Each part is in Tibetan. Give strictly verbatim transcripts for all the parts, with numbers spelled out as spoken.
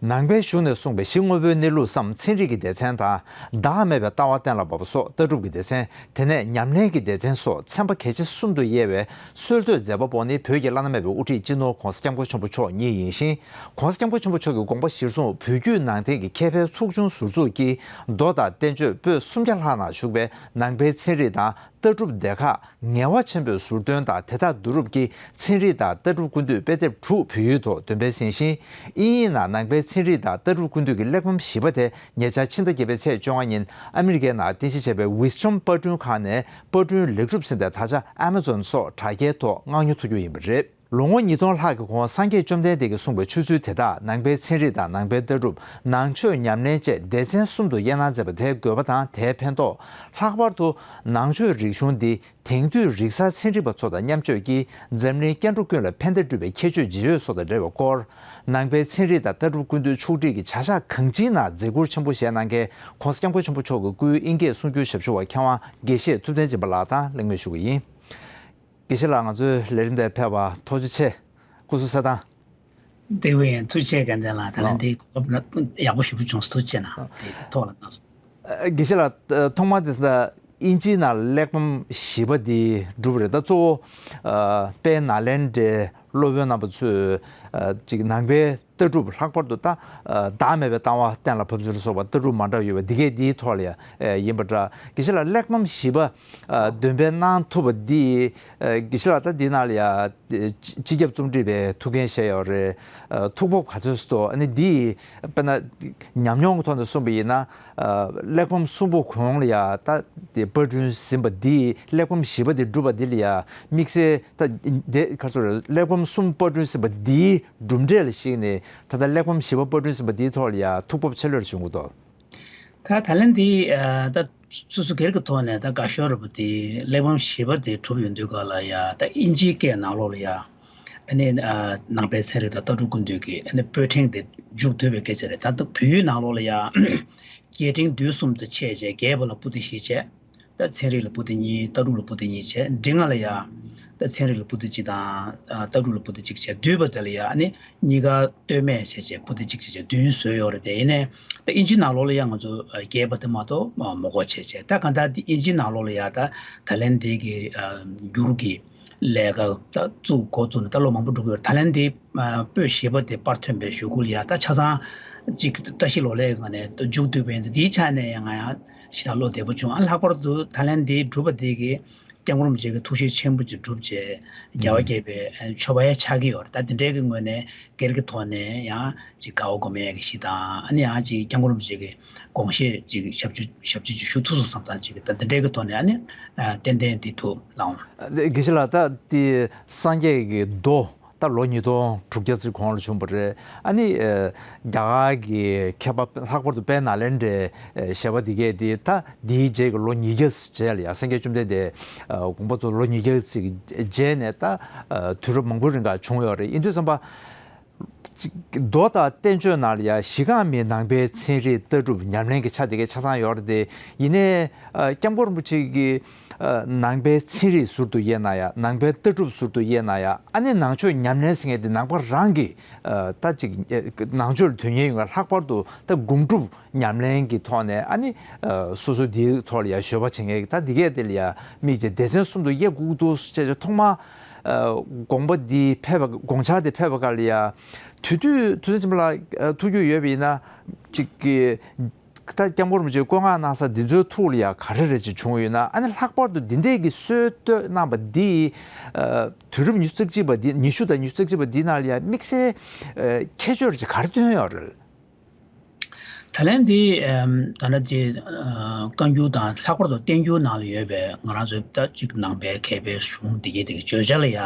ནང་པའི་གཞུང་ནས་གསུངས་པའི་གཞི་དངོས་པོའི་གནས་ལུགས་སམ་ཚན་རིག་གི་སྡེ་ཚན་དང་། བདག་མེད་པའི་ལྟ་བ་གཏན་ལ་ཕབ་པ་སོགས་ལྟ་གྲུབ་ཀྱི་སྡེ་ཚན། དེ་ནས་ཉམས་ལེན་གྱི་སྡེ་ཚན་སོགས་ཚན་པ་གལ་ཆེ་གསུམ་དུ་དབྱེ་བའི་སྲོལ་གཏོད་མཛད་པ་པོ་ནི་བོད་ཀྱི་བླ་ན་མེད་པའི་དབུ་ཁྲིད་སྤྱི་ནོར་༧གོང་ས་༧སྐྱབས་མགོན་ཆེན་པོ་མཆོག་ཉིད་ཡིན་ཞིང་། ༧གོང་ས་༧སྐྱབས་མགོན་ཆེན་པོ་མཆོག་གི་དགོངས་པ་གཞིར་བཟུང་བོད་བརྒྱུད་ནང་བསྟན་གྱི་མཁས་པའི་ཚོགས་ཆུང་ཟུར་འཛུགས་ཀྱིས་མདོ་དང་བསྟན་བཅོས་པོད་སུམ་བརྒྱ་ལྷག་ནང་བཞུགས་པའི་ནང་པའི་ཚན་རིག་དང་། ལྟ་གྲུབ་སྡེ་ཁག་ངལ་བ་ཆེན་པོས་ཟུར་འདོན་དང་དེ་དག་བསྡུ་རུབ་ཀྱིས་ཚན་རིག་དང་ལྟ་གྲུབ་ཀུན་བཏུས་དཔེ་དེབ་དྲུག་བོད་ཡིག་ཐོག་འདོན་སྤེལ་ཟིན་ཞིང་། དབྱིན་ཡིག་ནང་ནང་པའི་ཚན་རིག་དང་ལྟ་གྲུབ་ཀུན་བཏུས་ཀྱི་གླེགས་བམ་བཞི་པ་དེ་ཉེ་ཆར་ཕྱི་ཟླ་བརྒྱད་པའི་ཚེས་བཅོ་ལྔ་ཉིན་ཨ་མི་རི་ཀའི་ནང་རྟེན་གཞི་བྱས་པའི་Wisdom་པར་སྐྲུན་ཁང་ནས་པར་སྐྲུན་ལེགས་གྲུབ་ཟིན་པའི་དག་ཆ་Amazon་སོགས་དྲ་རྒྱའི་ཐོག་མངགས་ཉོ་ཐུབ་རྒྱུ་ཡིན་པ་རེད། ལོ་ངོ་ཉིས་སྟོང་ལྷག་གི་གོང་སངས་རྒྱས་བཅོམ་ལྡན་འདས་ཀྱིས་གསུངས་པའི་ཆོས་ཚུལ་དེ་དག་ནང་པའི་ཚན་རིག་དང་ནང་པའི་ལྟ་གྲུབ། ནང་ཆོས་ཉམས་ལེན་བཅས་སྡེ་ཚན་གསུམ་དུ་དབྱེ་གནང་མཛད་པ་དེའི་དགོས་པ་དང་དེའི་ཕན་ཐོགས། ལྷག་པར་དུ་ནང་ཆོས་རིག་གཞུང་འདི་དེང་དུས་རིག་གསར་ཚན་རིག་པ་ཚོ་དང་མཉམ་སྤྱོད་ཀྱིས་འཛམ་གླིང་སྐྱེ་འགྲོ་ཀུན་ལ་ཕན་བདེ་སྒྲུབ་པའི་ཁྱད་ཆོས་ཇི་ཡོད་སོགས་དང་འབྲེལ་བའི་སྐོར། ནང་པའི་ཚན་རིག་དང་ལྟ་གྲུབ་ཀུན་བཏུས་ཕྱོགས་སྒྲིག་གི་བྱ་གཞག་གང་ཅིའི་ནང་མཛད་ཁུར་ཆེན་པོ་བཞེས་གནང་མཁན་༧གོང་ས་༧སྐྱབས་མགོན་ཆེན་པོ་མཆོག་གི་སྐུའི་དབྱིན་སྐད་གསུང་སྒྱུར་ཞབས་ཞུ་བ་མཁས་དབང་དགེ་བཤེས་ཐུབ་བསྟན་སྦྱིན་པ་ལགས་དང་གླེང་མོལ་ཞུ་གི་ཡིན། དགེ་བཤེས་ལགས། ང་ཚོའི་ལས་རིམ་འདིར་ཕེབས་པར་ཐུགས་རྗེ་ཆེ། སྐུ་གཟུགས་གསལ་ཐང་། བདེ་པོ་ཡིན། ཐུགས་རྗེ་ཆེ། དགའ་ལྡན་ལགས། ད་ལན་འདི་གོ་སྐབས་ཡག་པོ་ཞེ་པོ་བྱུང་སོང་། ཐུགས་རྗེ་གནང་། དེ་ཐོག་ལ་གནང་སོང་། ཨ། དགེ་བཤེས་ལགས། ཨ། ཐོག་མར་དེ་ད་དབྱིན་ཇིའི་ནང་གླེགས་བམ་བཞི་པ་འདི་གྲུབ་པ་རེད། ད་གཙོ་བོ་ཨ་དཔལ་ནཱ་ལེནྡྲའི་སློབ་དཔོན་རྣམ་པ་ཚོས་ཨ་ཅིག་ནང་པའི་ལྟ་གྲུབ། ལྷག་པར་དུ་ད་ཨ་བདག་མེད་པའི་ལྟ་བ་གཏན་ལ་ཕབ་ཚུལ་ལ་སོགས་པ་ལྟ་གྲུབ་མ་འདྲ་བ་ཡོད་པ་འདི་གས་འདིའི་ཐོག་ལ་ཡ་ཨ་ཡིན་པ་འདྲ། དགེ་བཤེས་ལགས། གླེགས་བམ་བཞི་པ་ཨ་འདོན་སྤེལ་གནང་ཐུབ་པ་འདི་ཨ་དགེ་བཤེས་ལགས། ད་འདི་ནང་ལ་ཡ་སྤྱི་ཁྱབ་རྩོམ་སྒྲིག་པའི་ཐུགས་འགན་བཞེས་ཡོད་རེད། ཨ་ཐུགས་ཕོག་ག་ཚོད་ཙམ་འདུག་ཨ་ནི་འདི་དཔེར་ན་ཉམས་མྱོང་གི་ཐོག་ནས་གསུངས་པ་ཡིན་ན། ཨ་གླེགས་བམ་གསུམ་པོ་གོང་ལ་ཡ་ད་དེ་པར་སྐྲུན་ཟིན་པ་འདི། གླེགས་བམ་བཞི་པ་འདི་གྲུབ་པ་འདི་ལ་ཡ་དམིགས་བསལ་ད་དེ་ག་ཚོད་རེད། གླེགས་བམ་གསུམ་པར་སྐྲུན་ཟིན་པ་འདིའི་གྲུབ་འབྲས་ལ་གཞིགས་ནས་ད་ལྟ་གླེགས་བམ་བཞི་པ་པར་སྐྲུན་ཟིན་པ་འདིའི་ཐོག་ལ་ཡ་ཐུགས་ཕོག་ཆེ་ལོས་བྱུང་གི་འདུག་ད་ད་ལན་འདི་ཨ་ད་སོ་སོ་སྒེར་གྱི་ཐོག་ནས་ད་དགའ་ཤོས་རེད་པ། དེ་གླེགས་བམ་བཞི་པ་དེ་གྲུབ་ཡོང་དུས་སྐབས་ལ་ཡ་ད་དབྱིན་ཇིའི་སྐད་ནང་ལོགས་ལ་ཡ་ཨ་ནི་ཨ་ནང་པའི་ཚན་རིག་དང་ལྟ་གྲུབ་ཀུན་བཏུས་ཀྱི་ཨ་ནི་པོད་ཕྲེང་དེ་མཇུག་བསྡུ་བའི་སྐད་ཆ་རེད། ད་ལྟ་བོད་ཡིག་ནང་ལོགས་ལ་ཡ་རྒྱས་ཕྲེང་བསྡུས་གསུམ་དུ་ཕྱེ་བྱས། རྒྱས་པ་ལ་པོ་ཏི་བཞི་བྱས། ད་ཚན་རིག་ལ་པོ་ཏི་གཉིས། ལྟ་གྲུབ་ལ་པོ་ཏི་གཉིས་བྱས། འབྲིང་ལ་ཡ་ད་ཚན་རིག་ལ་པོ་ཏི་གཅིག་དང་ཨ་ལྟ་གྲུབ་ལ་པོ་ཏི་གཅིག་བྱས། བསྡུས་པ་དེ་ལ་ཡ་ཨ་ནི་གཉིས་ཀ་སྟོད་སྨད་བྱས་བྱས་པོ་ཏི་གཅིག་བྱས་བྱས་བདུན་བཟོས་ཡོད་རེད། དེ་ཡིན་ནའི་ད་དབྱིན་ཇི་ནང་ལོགས་ལ་ཡ་ང་ཚོ་ཨ་རྒྱས་པ་དེ་མ་གཏོགས་མ་མ་དགོས་བྱས་བྱས། ད་གང་ལྟར་དེ་དབྱིན་ཇི་ནང་ལོགས་ལ་ཡ་ད་ད་ལན་འདི་གི་ཨ་འགྱུར་གྱི་ལས་ཀ་ད་བཙུགས་འགོ་བཙུགས་ནས་ད་ལོ་མང་པོ་འགྲོ་གི་ཡོད་རེད། ད་ལན་འདི་ཨ་པོད་བཞི་པ་དེ་པར་ཐོན་པའི་གཞུག་གུ་ལ་ཡ་ད་ཆ་ཚང་གཅིག་བཀྲ་ཤིས་ལོ་ལེགས་ངང་ནས་མཇུག་བསྡུས་པ་ཡིན་ཙང་། དེའི་ཆ་ནས་ཡང་ང་ཡང་ཞེ་དྲག་བློ་བདེ་པོ་བྱུང་། ཨ་ལྷག་པར་དུ་ད་ལན་འདི་གྲུབ་པ་འདི་གིས་སྐྱབས་མགོན་རིན་པོ་ཆེ་གི་ཐུགས་བཞེད་ཆེན་པོ་ཅིག་གྲུབ་བྱས་རྒྱལ་བ་དགྱེས་པའི་མཆོད་པ་ཡང་ཆགས་ཀྱི་ཡོད་རེད། ད་འདི་འདྲའི་གི་ངོས་ནས་སྒེར་གྱི་ཐོག་ནས་ཡང་ཅིག་དགའ་བ་སྒོམ་ཡས་ཀྱི་གཞི་དང་། ཨ་ནི་ཡང་ཅིག་སྐྱབས་མགོན་རིན་པོ་ཆེ་གི་དགོངས་བཞེད་ཅིག་ཞབས་ཕྱི་ཞབས་ཕྱི་ཅིག་ཞུ་ཐུབ་སོང་བསམ་བསམ་ཅིག་ད་འདི་འདྲའི་གི་ཐོག་ནས་ཨ་ནི་ཏན་ཏན་འདི་ཐུགས་ལ་འོང་། དགེ་བཤེས་ལགས། ད་འདི་སངས་རྒྱས་ཀྱི་མདོ་ད་ལོ་ཉིས་སྟོང་དྲུག་བརྒྱ་ཙམ་གོང་ལ་བྱུང་བ་རེད། ཨ་ནི་ཨ་རྒྱ་གར་གྱི་མཁས་པ་ལྷག་པར་དུ་དཔལ་ནཱ་ལེནྡྲའི་ཨ་ཞེས་པ་འདི་གས་འདི་ད་འདིའི་རྗེས་ཀྱི་ལོ་ཉིས་བརྒྱ་ཙམ་རྗེས་ལ་ཡ་སངས་རྒྱས་བཅོམ་ལྡན་འདས་ཨ་དགོངས་པ་རྫོགས་ལོ་ཉིས་བརྒྱ་ཙམ་རྗེས་ནས་ད་ཨ་དུས་རབས་མང་པོའི་རིང་ག་བྱུང་ཡོད་རེད། ཡིན་དུས་ཙམ་པ། ཅིག་མདོ་དང་བསྟན་བཅོས་ནང་ལ་ཡ་གཞི་རྐང་མི་ནང་པའི་ཚན་རིག་ལྟ་གྲུབ་ཉམས་ལེན་གྱི་ཆ་དེ་གའི་ཆ་ཚང་ཡོད་རེད་དེ། ཡིན་ནའི་ཨ་སྐྱབས་མགོན་རིན་པོ་ཆེ་གིས་ཨ་ནང་པའི་ཚན་རིག་ཟུར་དུ་དབྱེ་ན་ཡ། ནང་པའི་ལྟ་གྲུབ་ཟུར་དུ་དབྱེ་ན་ཡ། ཨ་ནི་ནང་ཆོས་ཉམས་ལེན་ཟེར་མཁན་དེ་ནང་པ་རང་གི་ཨ་ད་ཅིག་ཨ་ནང་ཆོས་ལ་དོན་གཉེར་ཡོང་བའི། ལྷག་པར་དུ་ད་སྒོམ་སྒྲུབ་ཉམས་ལེན་གྱི་ཐོག་ནས་ཨ་ནི་ཨ་སོ་སོ་དེའི་ཐོག་ལ་ཡ་གཞོལ་བ་བྱེད་མཁན་གྱི་ད་འདི་གས་དེ་ལ་ཡ་དམིགས་བྱས་སྡེ་ཚན་གསུམ་དུ་དབྱེ་དགོས་ཀྱི་འདུག་ཅེས་ཐོག་མ། ཨ་དགོངས་པ་འདི་ཕེབས་པ། དགོངས་འཆར་འདི་ཕེབས་པ་སྒང་ལ་ཡ། དེ་དུས་ཐུབ་བསྟན་སྦྱིན་པ་ལགས་ཨ་ཐུགས་རྒྱུས་ཡོད་པ་ཡིན་ན། ཅིག་གི་ད་སྐྱབས་མགོན་རིན་པོ་ཆེས་བཀོད་མངགས་གནང་ས་འདི་ཚོའི་ཐོག་ལ་ཡ་ག་རེ་རེ་ཅིག་བྱུང་ཡོད་ན། ཨ་ནི་ལྷག་པར་དུ་འདི་འདྲས་ཀྱི་སྲོལ་གཏོད་གནང་པ་འདི་ཨ་དུས་རབས་ཉི་ཤུ་རྩ་གཅིག་པ་འདི། ཉི་ཤུ་དང་ཉི་ཤུ་རྩ་གཅིག་པ་འདི་ནང་ལ་ཡ་དམིགས་བསལ་ཨ་ཁྱད་ཆོས་རེ་ཅིག་ག་རེ་སྟོན་ཡོད་རེད། ད་ལན་འདི་ཨམ་ད་ལྟ་ཅིག་ཨ་བཀའ་འགྱུར་དང་ལྷག་པར་དུ་བསྟན་འགྱུར་ནང་ལ་ཡོད་པའི་ང་རང་ཚོའི་ད་ཅིག་ནང་པའི་མཁས་པའི་གཞུང་འདི་གའི་དེ་གི་བརྗོད་བྱ་ལ་ཡ་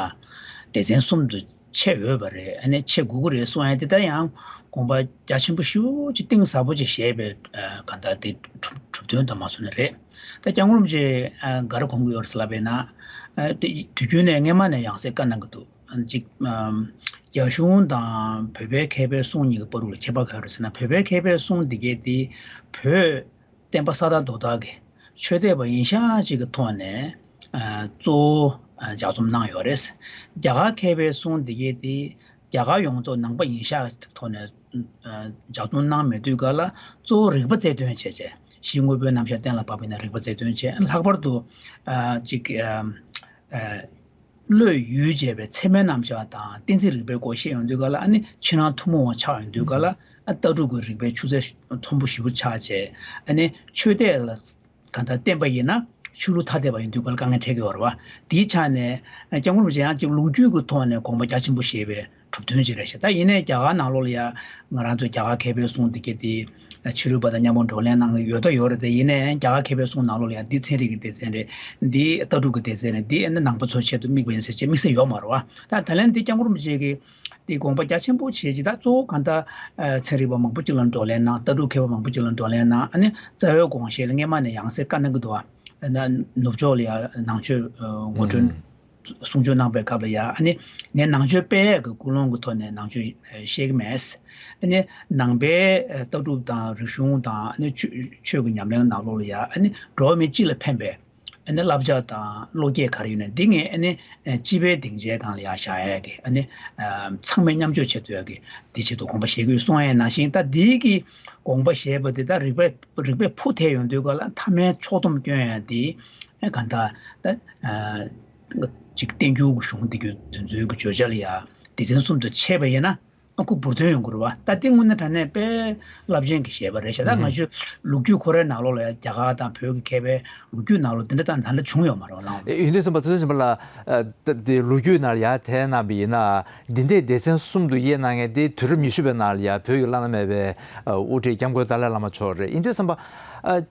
སྡེ་ཚན་གསུམ་དུ་ཕྱེ་འོས་པ་རེད། ཨ་ནི་ཕྱེ་དགོས་ཀྱི་རེད་གསུང་ཡ་དེ་ད་ཡང་དགོངས་པ་རྒྱ་ཆེན་པོ་ཞེ་པོ་ཅིག་གཏིང་ཟབ་པོ་ཅིག་བཞེས་པའི་ཨ་གང་ལྟར་དེ་གྲུབ་གྲུབ་དོན་དུ་མ་སོང་ནི་རེད། ད་སྐྱབས་མགོན་རིན་པོ་ཆེ་ཨ་ག་རེ་དགོངས་ཀྱི་ཡོད་རེད་ཟེར་ལབ་པས་ན། ཨ་དེ་དུས་རྒྱུན་ནས་སྔས་མ་ནས་ཡང་སེ་བཀའ་གནང་གི་འདུག་ཨ་ཅིག་ཨམ་རྒྱ་གཞུང་དང་བོད་པའི་མཁས་པའི་གསུང་གཉིས་ཀྱི་བར་དུ་ལ་ཁྱད་པར་ག་རེ་ཟེར་ན། བོད་པའི་མཁས་པའི་གསུང་འདི་གས་དེ་བོད་བསྟན་པ་ས་དང་རྡོ་ཐག་གི་ཆོས་དད་པ་ཡིན་ཤག་ཅིག་གི་ཐོག་ནས་ཨ་གཙོ་བོ་ཨ་ལྗགས་རྩོམ་གནང་ཡོད་རེད། རྒྱ་གར་མཁས་པའི་གསུང་འདི་གས་དེ་རྒྱ་གར་ཡོངས་རྫོགས་ནང་པ་ཡིན་ཤག་ཐོག་ནས་ ལྗགས་རྩོམ་གནང་མེད་དུས་ག་ལ་གཙོ་བོ་རིག་པ་རྩལ་འདོན་བྱས་བྱས་གཞི་དངོས་པོའི་རྣམ་གཞག་གཏན་ལ་ཕབ་པ་ཡིན་ན་རིག་པ་རྩལ་འདོན་བྱས་ལྷག་པར་དུ་ཅིག་བློས་ཡུལ་བྱས་པའི་ཚད་མའི་རྣམ་གཞག་དང་གཏན་ཚིགས་རིག་པའི་སྐོར་བཤད་ཡོང་དུས་ག་ལ་ཨ་ནི་ཕྱི་ནང་ཐུན་མོང་བ་ཆགས་ཡོང་དུས་ག་ལ་ཨ་ལྟ་གྲུབ་ཀྱི་རིག་པའི་ཆུ་ཚད་མཐོན་པོ་ཞེ་པོ་ཆགས་བྱས་ཨ་ནི་ཆོས་དད་ལ་གང་ལྟར་བརྟེན་པ་ཡིན་ན་ཆོས་ལུགས་ཐ་དད་པ་ཡིན་དུས་ག་ལ་དཀའ་ངལ་འཕྲད་ཀྱི་ཡོད་རེད་བ། དེའི་ཆ་ནས་སྐྱབས་མགོན་རིན་པོ་ཆེ་ཡང་ཅིག་ལོ་རྒྱུས་ཀྱི་ཐོག་ནས་དགོངས་པ་རྒྱ་ཆེན་པོ་བཞེས་པའི་གྲུབ་དོན་ཅིག་རེད་ཤག་ད་ཡིན་ནའི་རྒྱ་གར་ནང་ལོགས་ལ་ཡང་ང་རང་ཚོ་རྒྱ་གར་མཁས་པའི་གསུང་འདི་གས་དེ་ཕྱི་རོལ་པ་དང་མཉམ་པོ་བགྲོ་གླེང་གནང་གི་ཡོད་ད་ཡོད་རེད་དེ། ཡིན་ནའི་རྒྱ་གར་མཁས་པའི་གསུང་ནང་ལོགས་ལ་ཡང་འདི་ཚན་རིག་གི་སྡེ་ཚན་རེད། འདི་ལྟ་གྲུབ་ཀྱི་སྡེ་ཚན་རེད། འདི་ཨ་ནི་ནང་པ་ཚོའི་ཆེད་དུ་དམིགས་པ་ཡིན་ཟེར་ཅིག་དམིགས་བསལ་ཡོད་མ་རེད་བ། ད་ད་ལན་འདི་སྐྱབས་མགོན་རིན་པོ་ཆེ་གིས་དེ་དགོངས་པ་རྒྱ་ཆེན་པོ་བྱས་ཀྱི་ད་གཙོ་བོ་གང་ལྟར་ཚན་རིག་པ་མང་པོ་ཅིག་ལ་བགྲོ་གླེང་གནང་། ལྟ་གྲུབ་མཁས་པ་མང་པོ་ཅིག་ལ་བགྲོ་གླེང་གནང་། ཨ་ནི་རྩ་བའི་དགོངས་བཞེད་ལ་སྔས་མ་ནས་ཡང་སེ་བཀའ་གནང་གི་འདུག་ཨ་ནི་ནུབ་ཕྱོགས་ལ་ཡང་ནང་ཆོས་ངོ་སྤྲོད་གསུང་ཆོས་གནང་པའི་སྐབས་ལ་ཡང་ཨ་ནི་ངས་ནང་ཆོས་སྤེལ་ཡས་ཀྱི་ཀུན་སློང་གི་ཐོག་ནས་ནང་ཆོས་བཤད་ཀྱི་མེད། ཨ་ནི་ནང་པའི་ལྟ་གྲུབ་དང་རིག་གཞུང་དང་ཨ་ནི་ཆོས་ཀྱི་ཉམས་ལེན་ནང་ལོགས་ལ་ཡང་ཨ་ནི་འགྲོ་བ་མི་སྤྱི་ལ་ཕན་པའི་ཨ་ནི་བསླབ་བྱ་དང་བློ་སྐྱེད་ག་རེ་ཡོད་ན་འདི་ངས་ཨ་ནི་སྤྱི་པའི་སྡིངས་ཆའི་སྒང་ལ་ཡང་བཞག་ཡས་ཀྱི་ཨ་ནི་ཚང་མས་མཉམ་སྤྱོད་བྱེད་ཐུབ་ཡས་ཀྱི་འདི་ཆེད་དུ་དགོངས་པ་བཞེས་དགོས་གསུང་ཡས་ནང་བཞིན་ད་འདི་གི་དགོངས་པ་བཞེས་པ་འདི་ད་རིག་པའི་རིག་པའི་ཕུ་ཐལ་ཡོང་དུས་ག་ལ་མཐའ་མའི་ཕྱོགས་སྡོམ་སྐྱོན་ཡས་འདི་ག་ད་ད་ཅིག་བསྟན་འགྱུར་གྱི་གཞུང་འདི་གི་དོན་ཚུལ་གྱི་བརྗོད་བྱ་ལ་ཡང་སྡེ་ཚན་གསུམ་དུ་ཕྱེ་བ་ཡིན་ན། ཨ་ཁུ་འབུར་ཐོན་ཡོང་གི་རེད་བ། ད་དེ་དངོས་གནས་དྲང་གནས་དཔེ་རླབས་ཆེན་གྱི་བཞེད་པ་རེད་ཤག་ད་ང་ཚོའི་ལོ་རྒྱུས་ཁོ་རའི་ནང་ལོགས་ལ་ཡང་རྒྱ་གར་དང་བོད་ཀྱི་མཁས་པའི་ལོ་རྒྱུས་ནང་ལོགས་དེ་འདྲ་དང་ད་འདྲ་བྱུང་ཡོད་མ་རེད་བ་ལགས། ཡིན་དུས་ཙམ་པ་དུས་ཚོད་ཕྱིན་པ་ལ་ད་དེ་ལོ་རྒྱུས་ནང་ལ་ཡར་དེད་གནང་བ་ཡིན་ན་འདི་འདྲའི་སྡེ་ཚན་གསུམ་དུ་དབྱེ་གནང་མཁན་དེ་དུས་རབས་ཉི་ཤུ་པའི་ནང་ལ་ཡང་བོད་ཀྱི་བླ་ན་མེད་པའི་དབུ་ཁྲིད་སྐྱབས་མགོན་ཏཱ་ལའི་བླ་མ་མཆོག་རེད། ཡིན་དུས་ཙམ་པ་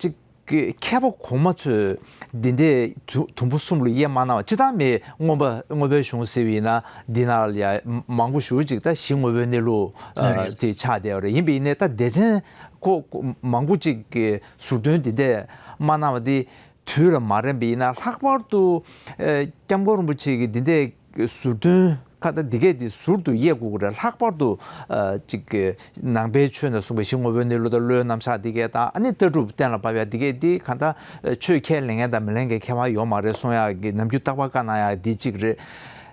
ཅིག་མཁས་པ་གོང་མ་ཚོས་འདི་འདྲའི་དུ་དུམ་བུ་གསུམ་ལ་དབྱེ་མ་གནང་བ་སྤྱིར་བཏང་མི་མངོན་པ་མངོན་པའི་གཞུང་ཟེར་བ་ཡིན་ན་འདི་ནང་ལ་ཡང་མང་པོ་ཞེ་ཅིག་ད་གཞི་དངོས་པོའི་གནས་ལུགས་དེ་ཆགས་བསྡད་པ་རེད། ཡིན་པ་ཡིན་ནའི་ད་སྡེ་ཚན་ཁོ་མང་པོ་ཅིག་གི་ཟུར་འདོན་འདི་འདྲས་མ་གནང་བ་འདི་དུས་ལ་མ་རན་པ་ཡིན་ན་ལྷག་པར་དུ་སྐྱབས་མགོན་རིན་པོ་ཆེ་གི་འདི་འདྲས་ཟུར་འདོན་ཁ་ད་འདི་གས་འདི་ཟུར་དུ་དབྱེ་དགོས་ཀྱི་རེད། ལྷག་པར་དུ་ཨ་ཅིག་གི་ནང་པའི་ཆོས་ནས་གསུངས་པའི་གཞི་དངོས་པོའི་གནས་ལུགས་དང་བློའི་རྣམ་གཞག་འདི་གས་དང་ཨ་ནི་ལྟ་གྲུབ་གཏན་ལ་ཕབ་ཡ་འདི་གས་འདི་གང་ལྟར་ཆོས་ཁས་ལེན་མཁན་དང་མི་ལེན་མཁན་ཁྱད་པར་ཡོད་མ་རེད་གསུང་ཡ་གི་ནམ་རྒྱུན་རྟག་པར་བཀའ་གནང་ཡ་འདི་གཅིག་རེད།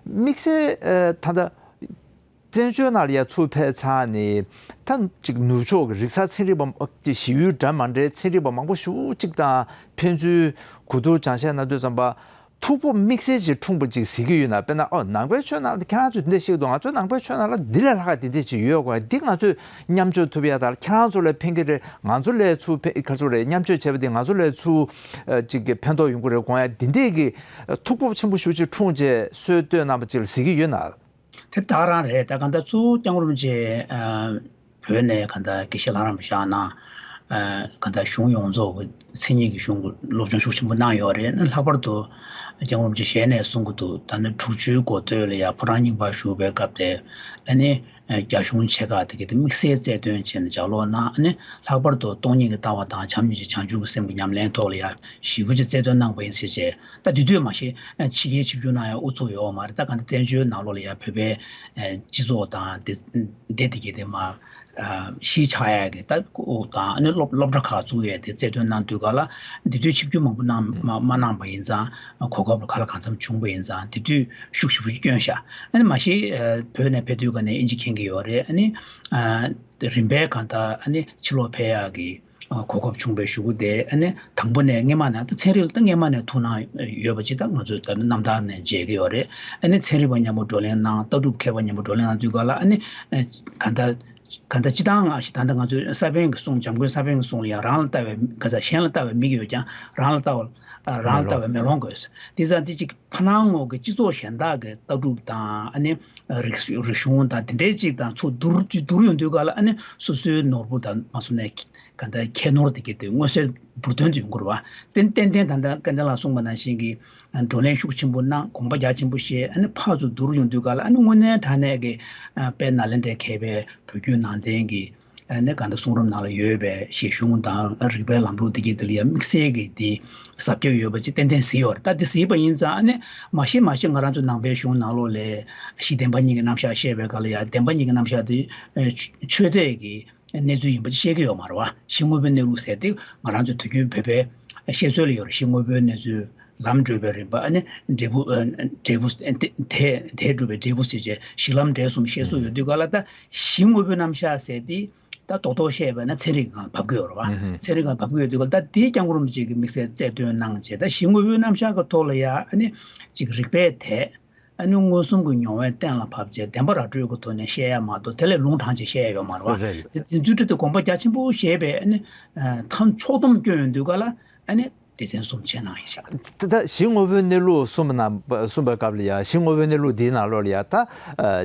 དམིགས་བསལ་ད་ལྟ་བཙན་བྱོལ་ནང་ལ་ཡ་ཚུར་ཕེབས་ཚར་ནས་ད་ཅིག་ནུབ་ཕྱོགས་ཀྱི་རིག་གསར་ཚན་རིག་པ་ཞི་ཡུལ་འདྲ་མ་འདྲའི་ཚན་རིག་པ་མང་པོ་ཞེ་ཅིག་དང་ཕན་ཚུན་གོ་བསྡུར་སྦྱང་བཤད་གནང་དུས་ཙམ་པ། ཐུགས་ཕོག་དམིགས་བསལ་ཅིག་འཁྲུངས་པ་ཅིག་གཟིགས་ཀྱི་ཡོད་ན། དཔེར་ན་ཨོ་ནང་པའི་ཆོས་ནང་ལ་ཁྱེད་རང་ཚོས་འདི་འདྲ་བཤད་ཀྱི་འདུག་ང་ཚོའི་ནང་པའི་ཆོས་ནང་ལ་འདི་ལས་ལྷག་ག་འདི་འདྲ་ཅིག་ཡོད་དགོས། འདི་ང་ཚོས་མཉམ་སྤྱོད་ཐུབ་ཡ་དང་ཁྱེད་རང་ཚོ་ལ་ཕན་གྱི་རེད། ང་ཚོ་ལས་ཚུར་ཕན་ག་ཚོད་རེད། མཉམ་སྤྱོད་བྱས་པ་འདི་ང་ཚོ་ལས་ཚུར་ཅིག་གི་ཕན་ཐོགས་ཡོང་གི་རེད་དགོངས་ཡ་འདི་འདྲས་ཀྱི་ཐུགས་ཕོག་ཆེན་པོ་ཞེ་ཅིག་འཁྲུངས་བྱས་གསོལ་བཏོད་གནང་པ་ཅིག་ལ་གཟིགས་ཀྱི་ཡོད་ན། དེ་ད་ག་རང་རེད། ད་གང་ལྟར་གཙོ་བོ་སྐྱབས་མགོན་རིན་པོ་ཆེ་བོད་ནས་གང་ལྟར་དགེ་བཤེས་ལྷ་རམས་པ་བཞེངས་གནང་། གང་ལྟར་གཞུང་ཡོངས་རྫོགས་ཀྱི་མཚན་ཉིད་ཀྱི་གཞུང་གི་སློབ་སྦྱོང་ཤུགས་ཆེན་པོ་གནང་ཡོད་རེད། ལྷག་པར་དུ་སྐྱབས་མགོན་རིན་པོ་ཆེ་ཞལ་ནས་གསུང་གི་འདུག་ད་ནི་དྲུག་ཅུའི་འགོ་སྟོད་ལ་ཡང་ཕོ་བྲང་རྙིང་པར་བཞུགས་པའི་སྐབས་དེ་ཨ་ནི་རྒྱ་གཞུང་ཆེ་ཁག་དེ་གའི་དེ་དམིགས་བསལ་རྩལ་འདོན་བྱས་ནས་ལྗགས་ཀློག་གནང་། ཨ་ནི་ལྷག་པར་དུ་སྟོང་ཉིད་ཀྱི་ལྟ་བ་དང་བྱམས་སྙིང་རྗེ་བྱང་ཆུབ་ཀྱི་སེམས་ཀྱི་ཉམས་ལེན་ཐོག་ལ་ཡང་ཞེ་པོ་ཅིག་རྩལ་འདོན་གནང་བ་ཡིན་ཟེར་བྱས། ད་དེ་དུས་མ་གཞི་ཕྱི་རྒྱལ་ཆིབས་བསྒྱུར་གནང་ཡ་ཨུ་ཚུགས་ཡོད་མ་རེད། ད་གང་ལྟར་བཙན་བྱོལ་ནང་ལོགས་ལ་ཡ་བོད་པའི་སྤྱི་ཚོགས་དང་སྡེ་སྡེ་དེ་གའི་དེ་མ་གཞིས་ཆགས་ཡ་གི་ད་ཨུ་དང་ཨ་ནི་སློབ་སློབ་གྲྭ་ཁག་བཙུགས་ཡས་དེ་རྩལ་འདོན་གནང་དུས་ག་ལ་དེ་དུས་ཆིབས་བསྒྱུར་མང་པོ་གནང་མ་མ་གནང་པ་ཡིན་ཙང་གོ་སྐབས་ལ་ག་ལ་གང་འཚམ་བྱུང་པ་ཡིན་ཙང་དེ་དུས་ཤུགས་ཞེ་པོ་ཅིག་བསྐྱོན་ཤག་ཨ་ནི་མ་གཞི་བོད་ནས་ཕེབས་དུས་ག་ནས་ཨིན་ཇི་མཁྱེན་གྱི་ཡོད་རེད། ཨ་ནི་རིམ་པས་གང་ལྟར་ཨ་ནི་ཕྱི་ལོགས་ཕེབས་ཡག་གི་གོ་སྐབས་བྱུང་བའི་གཞུག་གུ་དེ་ཨ་ནི་དང་པོ་ནས་སྔས་མ་ནས་ད་ཚན་རིག་ལ་ད་སྔས་མ་ནས་ཐུགས་སྣང་ཡོད་པ་ཅིག་ད་ང་ཚོས་ད་རྣམ་ཐར་ནས་མཇལ་གྱི་ཡོད་རེད། ཨ་ནི་ཚན་རིག་པ་མཉམ་པོ་བགྲོ་གླེང་གནང་། ལྟ་གྲུབ་མཁས་པ་མཉམ་པོ་བགྲོ་གླེང་གནང་དུས་ག་ལ་ཨ་ནི་གང་ལྟར་གང་ལྟར་སྤྱི་བཏང་ང་ཞིག་ད་ལྟ་ང་ཚོས་ས་པཎ་གྱི་གསུང་། འཇམ་མགོན་ས་པཎ་གྱི་གསུང་ལ་ཡང་རང་ལ་ལྟ་བའི་ག་ས་གཞན་ལ་ལྟ་བའི་མིག་ཡོད་ཀྱང་རང་ལ་ལྟ་བ་རང་ལ་ལྟ་བའི་མེ་ལོང་དགོས། དེ་ཙང་དེ་ཅིག་ཕ་ནང་ངོས་ཀྱི་སྤྱི་ཚོགས་གཞན་དག་གི་ལྟ་གྲུབ་དང་ཨ་ནི་རིག་རིག་གཞུང་དང་དེ་འདྲའི་ཅིག་དང་ཚུར་བསྡུར་བསྡུར་ཡོང་དུས་ག་ལ་ཨ་ནི་སོ་སོའི་ནོར་བུ་དང་མ་སོ་ནས་ག་འདྲ་ཁྱད་ནོར་དེ་གའི་དེ་མངོན་གསལ་འབུར་ཐོན་དུ་ཡོང་གི་རེད་བ། དེ་ཏན་ཏན་ད་ལྟ་སྐལ་ལྡན་ལགས་གསུངས་པ་ནང་བཞིན་གྱི་བགྲོ་གླེང་ཤུགས་ཆེན་པོ་གནང་། དགོངས་པ་རྒྱ་ཆེན་པོ་བཞེས། ཨ་ནི་ཕར་ཚུར་བསྡུར་ཡོང་དུས་ག་ལ་ཨ་ནི་དངོས་གནས་དྲང་གནས་ཀྱི་དཔལ་ནཱ་ལེནྡྲའི་མཁས་པའི་བོད་བརྒྱུད་ནང་བསྟན་གྱི་ཨ་ནི་གང་ལྟར་གསུང་རབ་ནང་ལ་ཡོད་པའི་བཤད་གཞུང་དང་རིག་པའི་ལམ་ལུགས་འདི་གའི་འདི་ལ་ཡང་དམིགས་བསལ་གྱི་འདི་ཟབ་རྒྱ་ཡོད་པ་ཅིག་ཏན་ཏན་གཟིགས་ཡོད་རེད། ད་འདི་གཟིགས་པ་ཡིན་ཙང་ཨ་ནི་མ་གཞི་མ་གཞི་ང་རང་ཚོ་ནང་པའི་གཞུང་ནང་ལོགས་ལ་གཞི་བདེན་པ་གཉིས་ཀྱི་རྣམ་གཞག་བཤད་པའི་སྐབས་ལ་ཡང་བདེན་པ་གཉིས་ཀྱི་རྣམ་གཞག་འདི་ཆོས་དད་ཀྱི་གནས་ཚུལ་ཡིན་པ་ཅིག་བཤད་ཀྱི་ཡོད་མ་རེད་བ། གཞི་དངོས་པོའི་གནས་ལུགས་ཟེར་ཏེ་ང་རང་ཚོ་དུས་རྒྱུན་བོད་པའི་བཤད་སྲོལ་ལ་ཡོད་རེད། གཞི་དངོས་པོའི་གནས་ཚུལ། ལམ་བགྲོད་པའི་རིམ་པ། ཨ་ནི་འབྲས་བུ་ཨ་འབྲས་བུ་དེ་དེ་དེ་སྒྲུབ་པའི་འབྲས་བུ་ཟེར་བྱས་གཞི་ལམ་འབྲས་གསུམ་བཤད་སྲོལ་ཡོད་དུས་ག་ལ། ད་གཞི་དངོས་པོའི་རྣམ་གཞག་ཟེར་དེ་ད་རྡོག་རྡོག་བཤད་པ་ན་ཚན་རིག་སྒང་ལ་བབས་ཀྱི་ཡོད་རེད་བ། ཚན་རིག་སྒང་ལ་བབས་ཀྱི་ཡོད་དུས་ག་ལ། ད་དེ་སྐྱབས་མགོན་རིན་པོ་ཆེ་གིས་དམིགས་བསལ་རྩལ་འདོན་གནང་བྱས། ད་གཞི་དངོས་པོའི་རྣམ་གཞག་གི་ཐོག་ལ་ཡ་ཨ་ནི་ཅིག་རིགས་པས་དེད། ཨ་ནི་མངོན་སུམ་གྱི་མྱོང་བས་གཏན་ལ་ཕབ་བྱས་བདེན་པ་ར་སྤྲོད་ཀྱི་ཐོག་ནས་བཤད་ཡ་མ་གཏོགས། དེ་ལས་ལུང་དྲངས་བྱས་བཤད་ཡ་ཡོད་མ་རེད་བ། རེད། དེ་དེ་ཚོའི་ཁྲོད་དུ་དགོངས་པ་རྒྱ་ཆེན་པོ་བཞེས་པའི་ཨ་ནི་ཐབས་ཕྱོགས་བསྡོམས་སྐྱོན་ཡོང་དུས་ག་ལ། ཨ་ནི་སྡེ་ཚན་གསུམ་ཕྱེ་གནང་ཡིན་ཤག་དེ་ད་གཞི་དངོས་པོའི་གནས་ལུགས་གསུངས་པ་ན་གསུངས་པའི་སྐབས་ལ་ཡ། གཞི་དངོས་པོའི་གནས་ལུགས་འདིའི་ནང་ལོགས་ལ་ཡ་ད་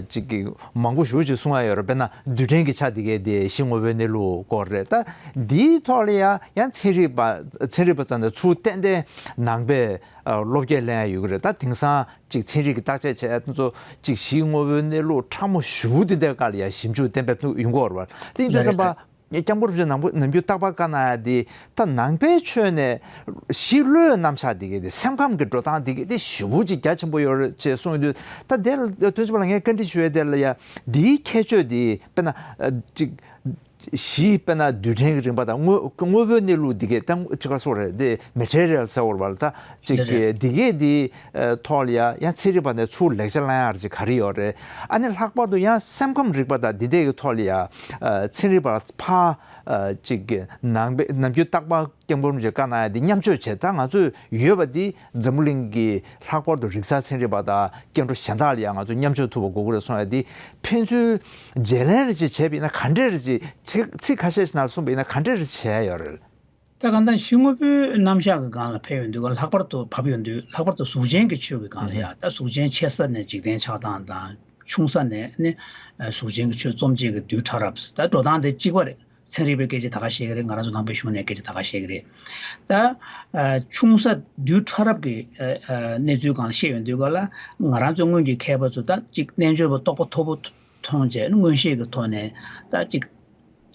ཅིག་གི་མང་པོ་ཞེ་པོ་ཅིག་གསུང་ཡ་ཡོད་རེད། དཔེར་ན་རྡུལ་ཕྲན་གྱི་ཆ་འདི་གའི་དེ་གཞི་དངོས་པོའི་གནས་ལུགས་སྐོར་རེད། ད་འདིའི་ཐོག་ལ་ཡ་ཡང་ཚན་རིག་པ་ཚན་རིག་པ་ཙམ་ནས་ཚུར་ཏན་ཏན་ནང་པའི་ཨ་བློ་སྐྱེད་ལེན་ཡ་ཡོད་ཀྱི་རེད། ད་དེང་སང་ཅིག་ཚན་རིག་གི་བརྟག་དཔྱད་བྱས་ཡ་དེ་ཚོ་ཅིག་གཞི་དངོས་པོའི་གནས་ལུགས་ཕྲ་མོ་ཞེ་པོ་དེ་འདྲའི་སྐོར་ལ་ཡ་ཞིབ་འཇུག་གཏན་འབེབས་ཐུབ་ཡོང་གི་ཡོད་རེད་བ། དེ་ཡིན་དུས་ཙམ་པ། སྐྱབས་མགོན་རིན་པོ་ཆེ་ནམ་ནམ་རྒྱུན་རྟག་པར་བཀའ་གནང་ཡ་དེ། ད་ནང་པའི་ཆོས་ནས་གཞི་བློའི་རྣམ་གཞག་འདི་གའི་དེ། སེམས་ཁམས་ཀྱི་འགྲོ་སྟངས་འདི་གའི་དེ་ཞེ་པོ་ཅིག་རྒྱ་ཆེན་པོ་ཡོད་རེད་ཅེས་གསུངས་ཡོད་དུས། ད་དེ་ལ་དོན་ཆེན་པོ་ལ་ངས་བཀའ་འདྲི་ཞུ་ཡ་དེ་ལ་ཡ། འདིའི་ཁྱད་ཆོས་འདི་དཔེར་ན་ཨ་ཅིག་གཞི་དཔེར་ན་རྡུལ་ཕྲན་གྱི་རིམ་པ་དང་དངོས་དངོས་པོའི་གནས་ལུགས་འདི་གའི་ད་ཅི་ག་སོགས་རེད། དེ་མེ་ཊེ་རི་ཡལ་ཟེར་བ་རེད་བ། ད་ཅིག་རེད་རེད། འདི་གའི་འདི་ཐོག་ལ་ཡ་ཡང་ཚན་རིག་པ་ནས་ཚུར་ལེགས་ཆ་བླང་ཡག་ཅིག་ག་རེ་ཡོད་རེད། ཨ་ནི་ལྷག་པར་དུ་ཡང་སེམས་ཁམས་རིག་པ་དང་འདི་འདྲའི་གི་ཐོག་ལ་ཡ་ཨ་ཚན་རིག་པ་ལ་ཕར་ཨ་ཅིག་ནང་པའི་ནམ་རྒྱུན་རྟག་པར་སྐྱབས་མགོན་རིན་པོ་ཆེས་བཀའ་གནང་ཡ་འདི་མཉམ་སྤྱོད་བྱེད། ད་ང་ཚོས་ཡོད་པ་འདི་འཛམ་བུ་གླིང་གི་ལྷག་པར་དུ་རིག་གསར་ཚན་རིག་པ་དང་སྐྱེ་འགྲོ་གཞན་དག་ལ་ཡང་ང་ཚོས་མཉམ་སྤྱོད་ཐུབ་པ་དགོས་ཀྱི་རེད་གསུངས་ཡ་འདི། ཕན་ཚུན་བརྗེ་ལེན་རེ་ཅིག་བྱས་པ་ཡིན་ན་ག་འདྲས་རེ་ཅིག་ཚིག་ཚིག་ཁ་ཤས་ཤིག་ནང་གསུངས་པ་ཡིན་ན་ག་འདྲས་རེ་བྱས་ཡོད་རེད། ད་གང་ལྟར་གཞི་དངོས་པོའི་རྣམ་གཞག་གི་སྒང་ལ་ཕེབས་ཡོང་དུས། ལྷག་པར་དུ་བབས་ཡོང་དུས། ལྷག་པར་དུ་གཟུགས་ཅན་གྱི་ཆོས་ཀྱི་སྒང་ལ་ཡ། ད་གཟུགས་ཅན་ཆེ་ས་ནས་འཇིག་རྟེན་ཆགས་སྟངས་དང་། ཆུང་ས་ནས་ནི་གཟུགས་ཅན་གྱི་ཆོས་རྩོམ་བྱེད་ཀྱི་རྡུལ་ཕྲ་རབ། ད་འགྲོ་སྟངས་དེ་གཅིག་པ་རེད། ཚན་རིག་པའི་སྐད་ཆ་ད་ག་བཤད་ཀྱི་རེད། ང་རང་ཚོ་ནང་པའི་གཞུང་ནས་སྐད་ཆ་ད་ག་བཤད་ཀྱི་རེད། ད་ཆུང་ས་རྡུལ་ཕྲ་རབ་ཀྱི་གནས་ཚུལ་སྒང་ལ་བཤད་ཡོང་དུས་ག་ལ། ང་རང་ཚོ་སྔོན་གྱི་མཁས་པ་ཚོ་ད་ཅིག་རྣལ་འབྱོར་པ་རྟོགས་པ་མཐོ་པོ་མཐོང་བྱས་མངོན་ཤེས་ཀྱི་ཐོག་ནས་ད་ཅིག་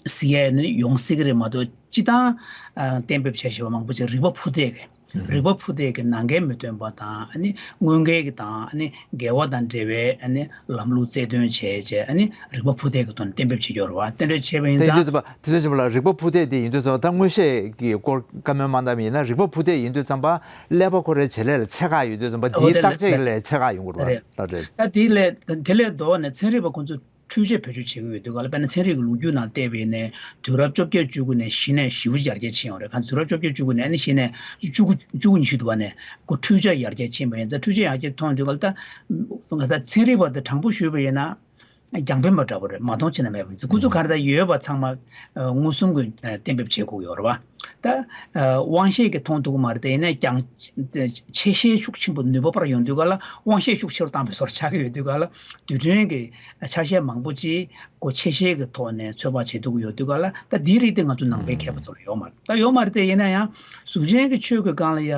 ཟེར་ཡ་ནི་ཡོང་སྲིད་ཀྱི་རེད་མ་གཏོགས། སྤྱིར་བཏང་ཨ་གཏན་འབེབས་བྱས་བཞག་པ་མང་པོ་ཅིག་རིག་པ་ཕུ་ཐེག་གི། རིག་པ་ཕུ་ཐེག་གི་ནང་འགལ་མི་སྟོན་པ་དང་། ཨ་ནི་དངོས་འགལ་གྱི་དང་། ཨ་ནི་འགལ་བ་དང་འབྲེལ་བའི་ཨ་ནི་ལམ་ལུགས་རྩལ་འདོན་བྱས་བྱས། ཨ་ནི་རིག་པ་ཕུ་ཐེག་གི་ཐོག་ནས་གཏན་འབེབས་བྱེད་ཀྱི་ཡོད་རེད་བ། གཏན་འབེབས་བྱས་པ་ཡིན་དེ་ཡིན་དུས་ཙམ་པ། དེ་དུས་ཙམ་པ་ལ་རིག་པ་ཕུ་ཐེག་དེ་ཡིན་དུས་ཙམ་པ། ད་མངོན་ཤེས་ཀྱི་སྐོར་བཀའ་མོལ་མ་བཏང་བ་ཡིན་ན། རིག་པ་ཕུ་ཐེག་ཡིན་དུས་ཙམ་པ་ཀླད་པ་ཁོ་རའི་བྱེད་ལས་ལ་ཚད་བཀག་ཡོད་དུས་ཙམ་པ། འོ་དེའི་དེ་བརྟག་དཔྱད་ལ་ལས་ཚད་བཀག་ཡོང་དགོས་རེད་བ། རེད། ལགས་རེད། ད་དེ་ལས་དེ་ལས་ལྡོག་ནས་ཚན་རིག་པ་ཁོ་ཚོས་འཕྲུལ་ཆས་བེད་སྤྱོད་བྱེད་ཀྱི་ཡོད་དུས་ག་ལ། དཔེར་ན་ཚན་རིག་གི་ལོ་རྒྱུས་ནང་བལྟས་པ་ཡིན་ནའི། དུས་རབས་བཅོ་བརྒྱད་བཅུ་དགུ་ནས་གཞི་ནས་ཞེ་པོ་ཡར་རྒྱས་ཕྱིན་ཡོད་རེད། གང་དུས་རབས་བཅོ་བརྒྱད་བཅུ་དགུ་ནས་ཨ་ནི་གཞི་ནས་བཅུ་དགུ་བཅུ་དགུ་ཉི་ཤུ་དུ་བ་ནས་ཁོ་འཕྲུལ་ཆས་ཡར་རྒྱས་ཕྱིན་པ་ཡིན་ཙང་། འཕྲུལ་ཆས་ཡར་རྒྱས་མཐོང་དུས་ག་ལ། ད་ང་ད་ཚན་རིག་པ་དེ་དྲང་པོ་ཞུས་པ་ཡིན་ན། རྒྱང་འཕེན་པ་འདྲ་པོ་རེད། མ་མཐོང་ཕྱིན་ན་མེད་པ་ཡིན་ཙང་། ཁོ་ཚོ་ག་རེ་ད་ཡོད་པ་ཚང་མ་ཨ་མངོན་སུམ་གྱིས་ཨ་གཏན་འབེབས་བྱེད་དགོས་ཡོད་རེད་བ། ད་ཨ་དབང་ཤེས་ཀྱིས་མཐོང་ཐུབ་ཀྱི་མ་རེད། དེ་ཡིན་ན་ཀྱང་ཆེ་ཤེལ་ཤུགས་ཆེན་པོ་ནུས་པ་སྤར་ཡོང་དུས་ག་ལ། དབང་ཤེས་ཤུགས་ཆེ་རུ་བཏང་བའི་བཟོ་འདྲ་ཆགས་ཀྱི་ཡོད་དུས་ག་ལ། རྡུལ་ཕྲན་གྱི་ཆ་ཤས་མང་པོ་ཅིག་ཁོ་ཆེ་ཤེལ་གྱི་ཐོག་ནས་ཚོད་དཔག་བྱེད་ཐུབ་ཀྱི་ཡོད་དུས་ག་ལ། ད་འདིའི་རིགས་དེ་ང་ཚོ་ནང་པའི་མཁས་པ་ཚོ་ལ་ཡོད་མ་རེད། ད་ཡོད་མ་རེད། དེ་ཡིན་ན་ཡང་གཟུགས་ཅན་གྱི་ཆོས་ཀྱི་སྒང་ལ་ཡ་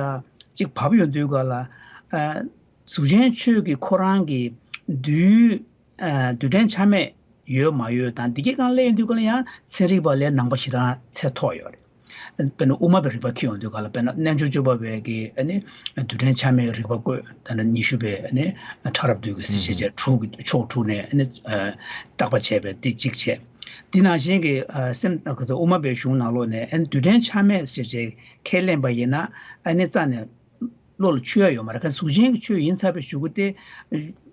ཅིག་བབས་ཡོང་དུས་ག་ལ། ཨ་གཟུགས་ཅན་ཆོས་ཀྱི་ཁོ་རང་གི་རྡུལ། ཨ་རྡུལ་ཕྲན་ཆ་མེད་ཡོད་མ་ཡོད་དང་། འདི་གའི་སྒང་ལ་ཡོང་དུས་ག་ལ་ཡང་ཚན་རིག་པ་ལས་ནང་པ་ཞེ་དྲག་ཚད་མཐོ་ཡོད་རེད། དཔེར་ན་དབུ་མ་པའི་རིག་པ་འཁྱེར་ཡོང་དུས་ག་ལ། དཔེར་ན་རྣལ་འབྱོར་སྤྱོད་པ་པའི་གི་ཨ་ནི་རྡུལ་ཕྲན་ཆ་མེད་རིག་པ་བཀོད། ད་ནི་ཉི་ཤུ་པའི་ཨ་ནི་ཕྲ་རབ་རྡུལ་གྱི་ཟེར་བྱས་བྱས། དྲུག་གི་ཕྱོགས་དྲུག་ནས་ཨ་ནི་ཨ་བརྟག་པ་བྱས་པའི་དེ་གཅིག་བྱས། དེ་ནང་བཞིན་གྱི་ཨ་སེམས་ཨ་ག་ཚོད་དབུ་མ་པའི་གཞུང་ནང་ལོགས་ནས་ཨ་ནི་རྡུལ་ཕྲན་ཆ་མེད་ཟེར་བྱས་ཁས་ལེན་པ་ཡིན་ན། ཨ་ནི་རྩ་ནས་བློ་ལ་ཆུད་ཡ་ཡོད་མ་རེད། ག་གཟུགས་ཅན་གྱི་ཆོས་ཡིན་ཚར་བའི་གཞུག་གུ་དེ་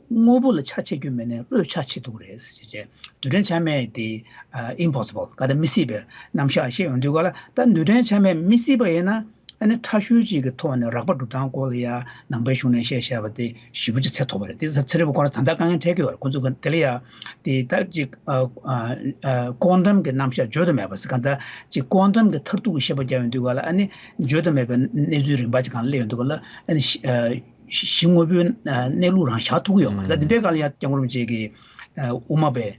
དངོས་པོ་ལ་ཆ་ཕྱེ་རྒྱུ་མེད་ནས་བློས་ཆ་ཕྱེ་ཐུབ་ཀྱི་རེད་ཟེར་བྱས། རྡུལ་ཕྲན་ཆ་མེད་དེ་ཨ་ཨིམ་པོ་སི་བལ། ག་ད་མི་སྲིད་པའི་རྣམ་གཞག་བཤད་ཡོང་དུས་ག་ལ། ད་རྡུལ་ཕྲན་ཆ་མེད་མི་སྲིད་པ་ཡིན་ན། ཨ་ནི་ཕྲ་ཤོས་ཅིག་གི་ཐོག་ནས་རགས་པ་སྒྲུབ་སྟངས་སྐོར་ལ་ཡ་ནང་པའི་གཞུང་ནས་བཤད་བཞག་པ་དེ་ཞེ་པོ་ཅིག་ཚད་མཐོ་བ་རེད། དེ་ཚན་རིག་པ་ཁོ་རང་ད་ལྟ་དཀའ་ངལ་འཕྲད་ཀྱི་ཡོད་རེད། ཁོ་ཚོ་ག་དེ་ལ་ཡ་དེ་ད་ཅིག་ཨ་ཨ་ཨ་ཀོན་ཊམ་གྱི་རྣམ་གཞག་བརྗོད་དུ་མེད་པ་ཟེར། གང་ལྟར་ཅིག་ཀོན་ཊམ་གྱི་མཐར་ཐུག་གི་བཤད་པ་རྒྱག་ཡོང་དུས་ག་ལ། ཨ་ནི་བརྗོད་དུ་མེད་པའི་གནས་ཚུལ་རིམ་པ་ཅིག་སྒང་ལ་སླེབས་ཡོང་དུས་ག་ལ། ཨ་ནི་གཞི་ཨ་གཞི་དངོས་པོའི་ཨ་གནས་ལུགས་རང་བཞག་ཐུབ་ཀྱི་ཡོད་མ་རེད། ད་འདི་འདྲའི་སྒང་ལ་ཡ་སྐྱབས་མགོན་རིན་པོ་ཆེ་གིས་ཨ་དབུ་མ་པའི་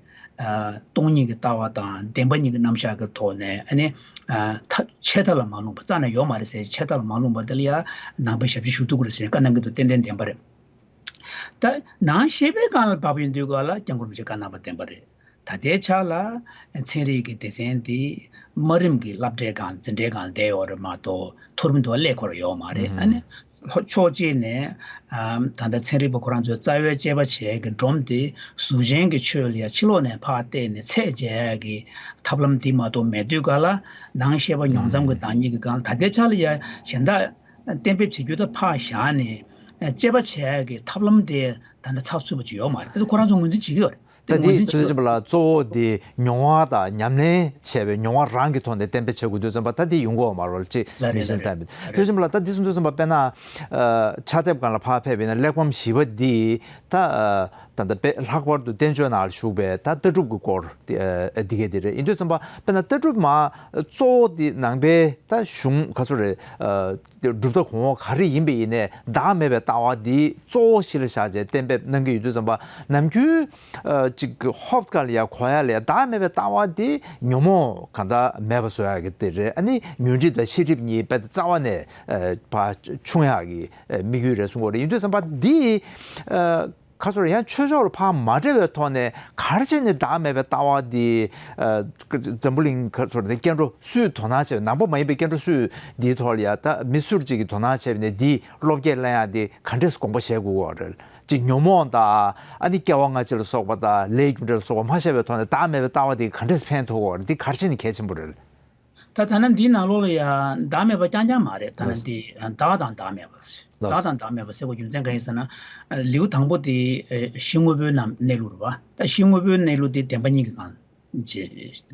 ཨ་སྟོང་ཉིད་ཀྱི་ལྟ་བ་དང་བདེན་པ་གཉིས་ཀྱི་རྣམ་གཞག་གི་ཐོག་ནས། ཨ་ནི་ཨ་ཆད་མཐའ་ལ་མ་ལྷུང་བ། རྩ་ནས་ཡོད་མ་རེད་ཟེར་ཆད་མཐའ་ལ་མ་ལྷུང་བ་དེ་ལ་ཡ་ནང་པའི་ཞབས་ཕྱི་ཞུ་ཐུབ་ཀྱི་རེད་ཟེར་བཀའ་གནང་གི་འདུག་ཏན་ཏན་བདེན་པ་རེད། ད་ནང་བཤད་པའི་སྒང་ལ་བབས་ཡོང་དུས་ག་ལ་སྐྱབས་མགོན་རིན་པོ་ཆེས་བཀའ་གནང་བ་བདེན་པ་རེད། ད་ལྟའི་ཆ་ལ་ཚན་རིག་གི་སྡེ་ཚན་འདི་དམའ་རིམ་གྱི་སློབ་གྲྭའི་སྒང་འཛིན་གྲྭའི་སྒང་བསྡད་ཡོད་རེད་མ་གཏོགས། མཐོ་རིམ་དུ་སླེབས་ཁོ་རང་ཡོད་མ་རེད། ཨ་ནི་ཕྱོགས་གཅིག་ནས་ཨ་ད་ལྟ་ཚན་རིག་པ་ཁོ་རང་ཚོས་རྩ་བའི་དཔྱད་པ་བྱེད་ཀྱི་སྒྲོམ་དེ་གཟུགས་ཅན་གྱི་ཆོས་ལ་ཡ་ཕྱི་ལོགས་ནས་ཕར་བལྟས་ནས་ཚད་འཇལ་ཡ་གི་ཐབས་ལམ་འདི་མ་གཏོགས་མེད་དུས་ག་ལ། ནང་བཤད་པ་མྱོང་ཙམ་གྱི་བདག་ཉིད་ཀྱི་སྒང་ལ། ད་ལྟའི་ཆ་ལ་ཡ་གཞན་དག་ གཏན་འབེབས་བྱེད་རྒྱུ་ད་ཕར་བཞག་ནས་དཔྱད་པ་བྱེད་ཡག་གི་ཐབས་ལམ་དེ་ད་ནི་ཚགས་ཚུད་པ་ཅིག་ཡོད་མ་རེད། དེ་ཚོ་ཁོ་རང་ཚོ་ངོས་འཛིན་བྱེད་ཀྱི་ཡོད་རེད། དེ་ད་ངོས་དེ་འཛིན་བྱེད་ཀྱི་ཡོད་རེད། ཚོད་ཅིག་པ་ལ་གཙོ་བོ་དེ་མྱོང་བ་དང་ཉམས་ལེན་བྱས་པའི་མྱོང་བ་རང་གི་ཐོག་ནས་གཏན་འབེབས་བྱེད་དགོས་དུས་ཙམ་པ་ད་དེ་ཡོང་གི་ཡོད་མ་རེད་ཅེས་ལ་རེད་མི་ཤེས་ལ་རེད་བསྟན་པས། ལ་རེད། དེ་ཚོད་ཅིག་པ་ལ་ད་དེ་གསུང་དུས་ཙམ་པ་དཔེར་ན་ཕྱག་དེབ་སྒང་ལ་ཕར་ཕེབས་པ་ཡིན་ན་གླེགས་བམ་བཞི་པ་འདི་ད་ད་ལྟ་དཔེ་ལྷག་པར་དུ་བསྟན་བཅོས་ནང་ལ་བཞུགས་པའི་ད་ལྟ་གྲུབ་ཀྱི་སྐོར་འདི་ག་དེ་རེད། ཡིན་དུས་ཙམ་པ་དཔེར་ན་ལྟ་གྲུབ་མ་གཙོ་བོ་འདི་ནང་པའི་ད་གཞུང་ག་ཚོད་རེད། གྲུབ་མཐའ་གོང་འོག་ག་རེ་ཡིན་པ་ཡིན་ནའི་བདག་མེད་པའི་ལྟ་བ་འདི་གཙོ་བོ་གཞི་ལ་བཞག་བྱས་གཏན་འབེབས་གནང་གི་ཡོད་དུས་ཙམ་པ་ནམ་རྒྱུན་ཅིག་ཧོབ་ཁ་ལ་ཡ་གོ་ཡ་ལ་ཡ་བདག་མེད་པའི་ལྟ་བ་འདི་ཉོན་མོངས་གང་དག་མེད་པ་བཟོ་ཡ་གི་དེ་རེད། ཨ་ནི་ཉོན་སྒྲིབ་དང་ཤེས་སྒྲིབ་གཉིས་དཔེ་རྩ་བ་ནས་ཕར་ཆུང་ཡ་གི་དམིགས་ཡུལ་རེད་གསུང་གི་ཡོད་རེད། ཡིན་དུས་ཙམ་པ་འདི་ཁ་ཚོར་ཡང་ཆོས་ཕྱོགས་ལ་ཕར་མ་འབྲེལ་བའི་ཐོག་ནས་ག་རེ་བྱས་ནས་བདག་མེད་པའི་ལྟ་བ་འདི་འཛམ་བུ་གླིང་ཁ་ཚོར་ནས་སྐྱེ་འགྲོ་སུས་དོ་སྣང་བྱས། ནང་པ་མ་ཡིན་པའི་སྐྱེ་འགྲོ་སུས་འདིའི་ཐོག་ལ་ཡ་ད་མི་སུ་གཅིག་གིས་དོ་སྣང་བྱས་ནས་འདིའི་བློ་སྐྱེད་སླར་ཡང་འདི་ག་འདྲས་དགོངས་པ་བཞེས་དགོས་པ་རེད། གཅིག་ཉོན་མོངས་དང་ཨ་ནི་སྐྱེ་བ་སྔ་ཕྱི་ལ་སོགས་པ་དང་ལས་རྒྱུ་འབྲས་ལ་སོགས་པ་མ་བཤད་པའི་ཐོག་ནས་བདག་མེད་པའི་ལྟ་བ་འདི་ག་འདྲས་ཕན་ཐོགས་དགོས་པ་རེད། འདི་ག་རེ་བྱས་ནས་གལ་ཆེན་པོ་རེད། ད་ཐ་ན་འདིའི་ནང་ལོགས་ལ་ཡང་བདག་མེད་པ་རྐྱང་རྐྱང་མ་རེད། ཐ་ན་ལགས། འདི་བདག་དང་བདག་མེད་པ་ཟེར། ལགས། བདག་དང་བདག་མེད་པ་ཟེར་བའི་རྒྱུ་མཚན་གང་ཡིན་ཟེར་ན། ལེའུ་དང་པོ་དེ་གཞི་དངོས་པོའི་ནང་གནས་ལུགས་རེད་པ། ད་གཞི་དངོས་པོའི་གནས་ལུགས་དེ་བདེན་པ་གཉིས་ཀྱི་སྒང་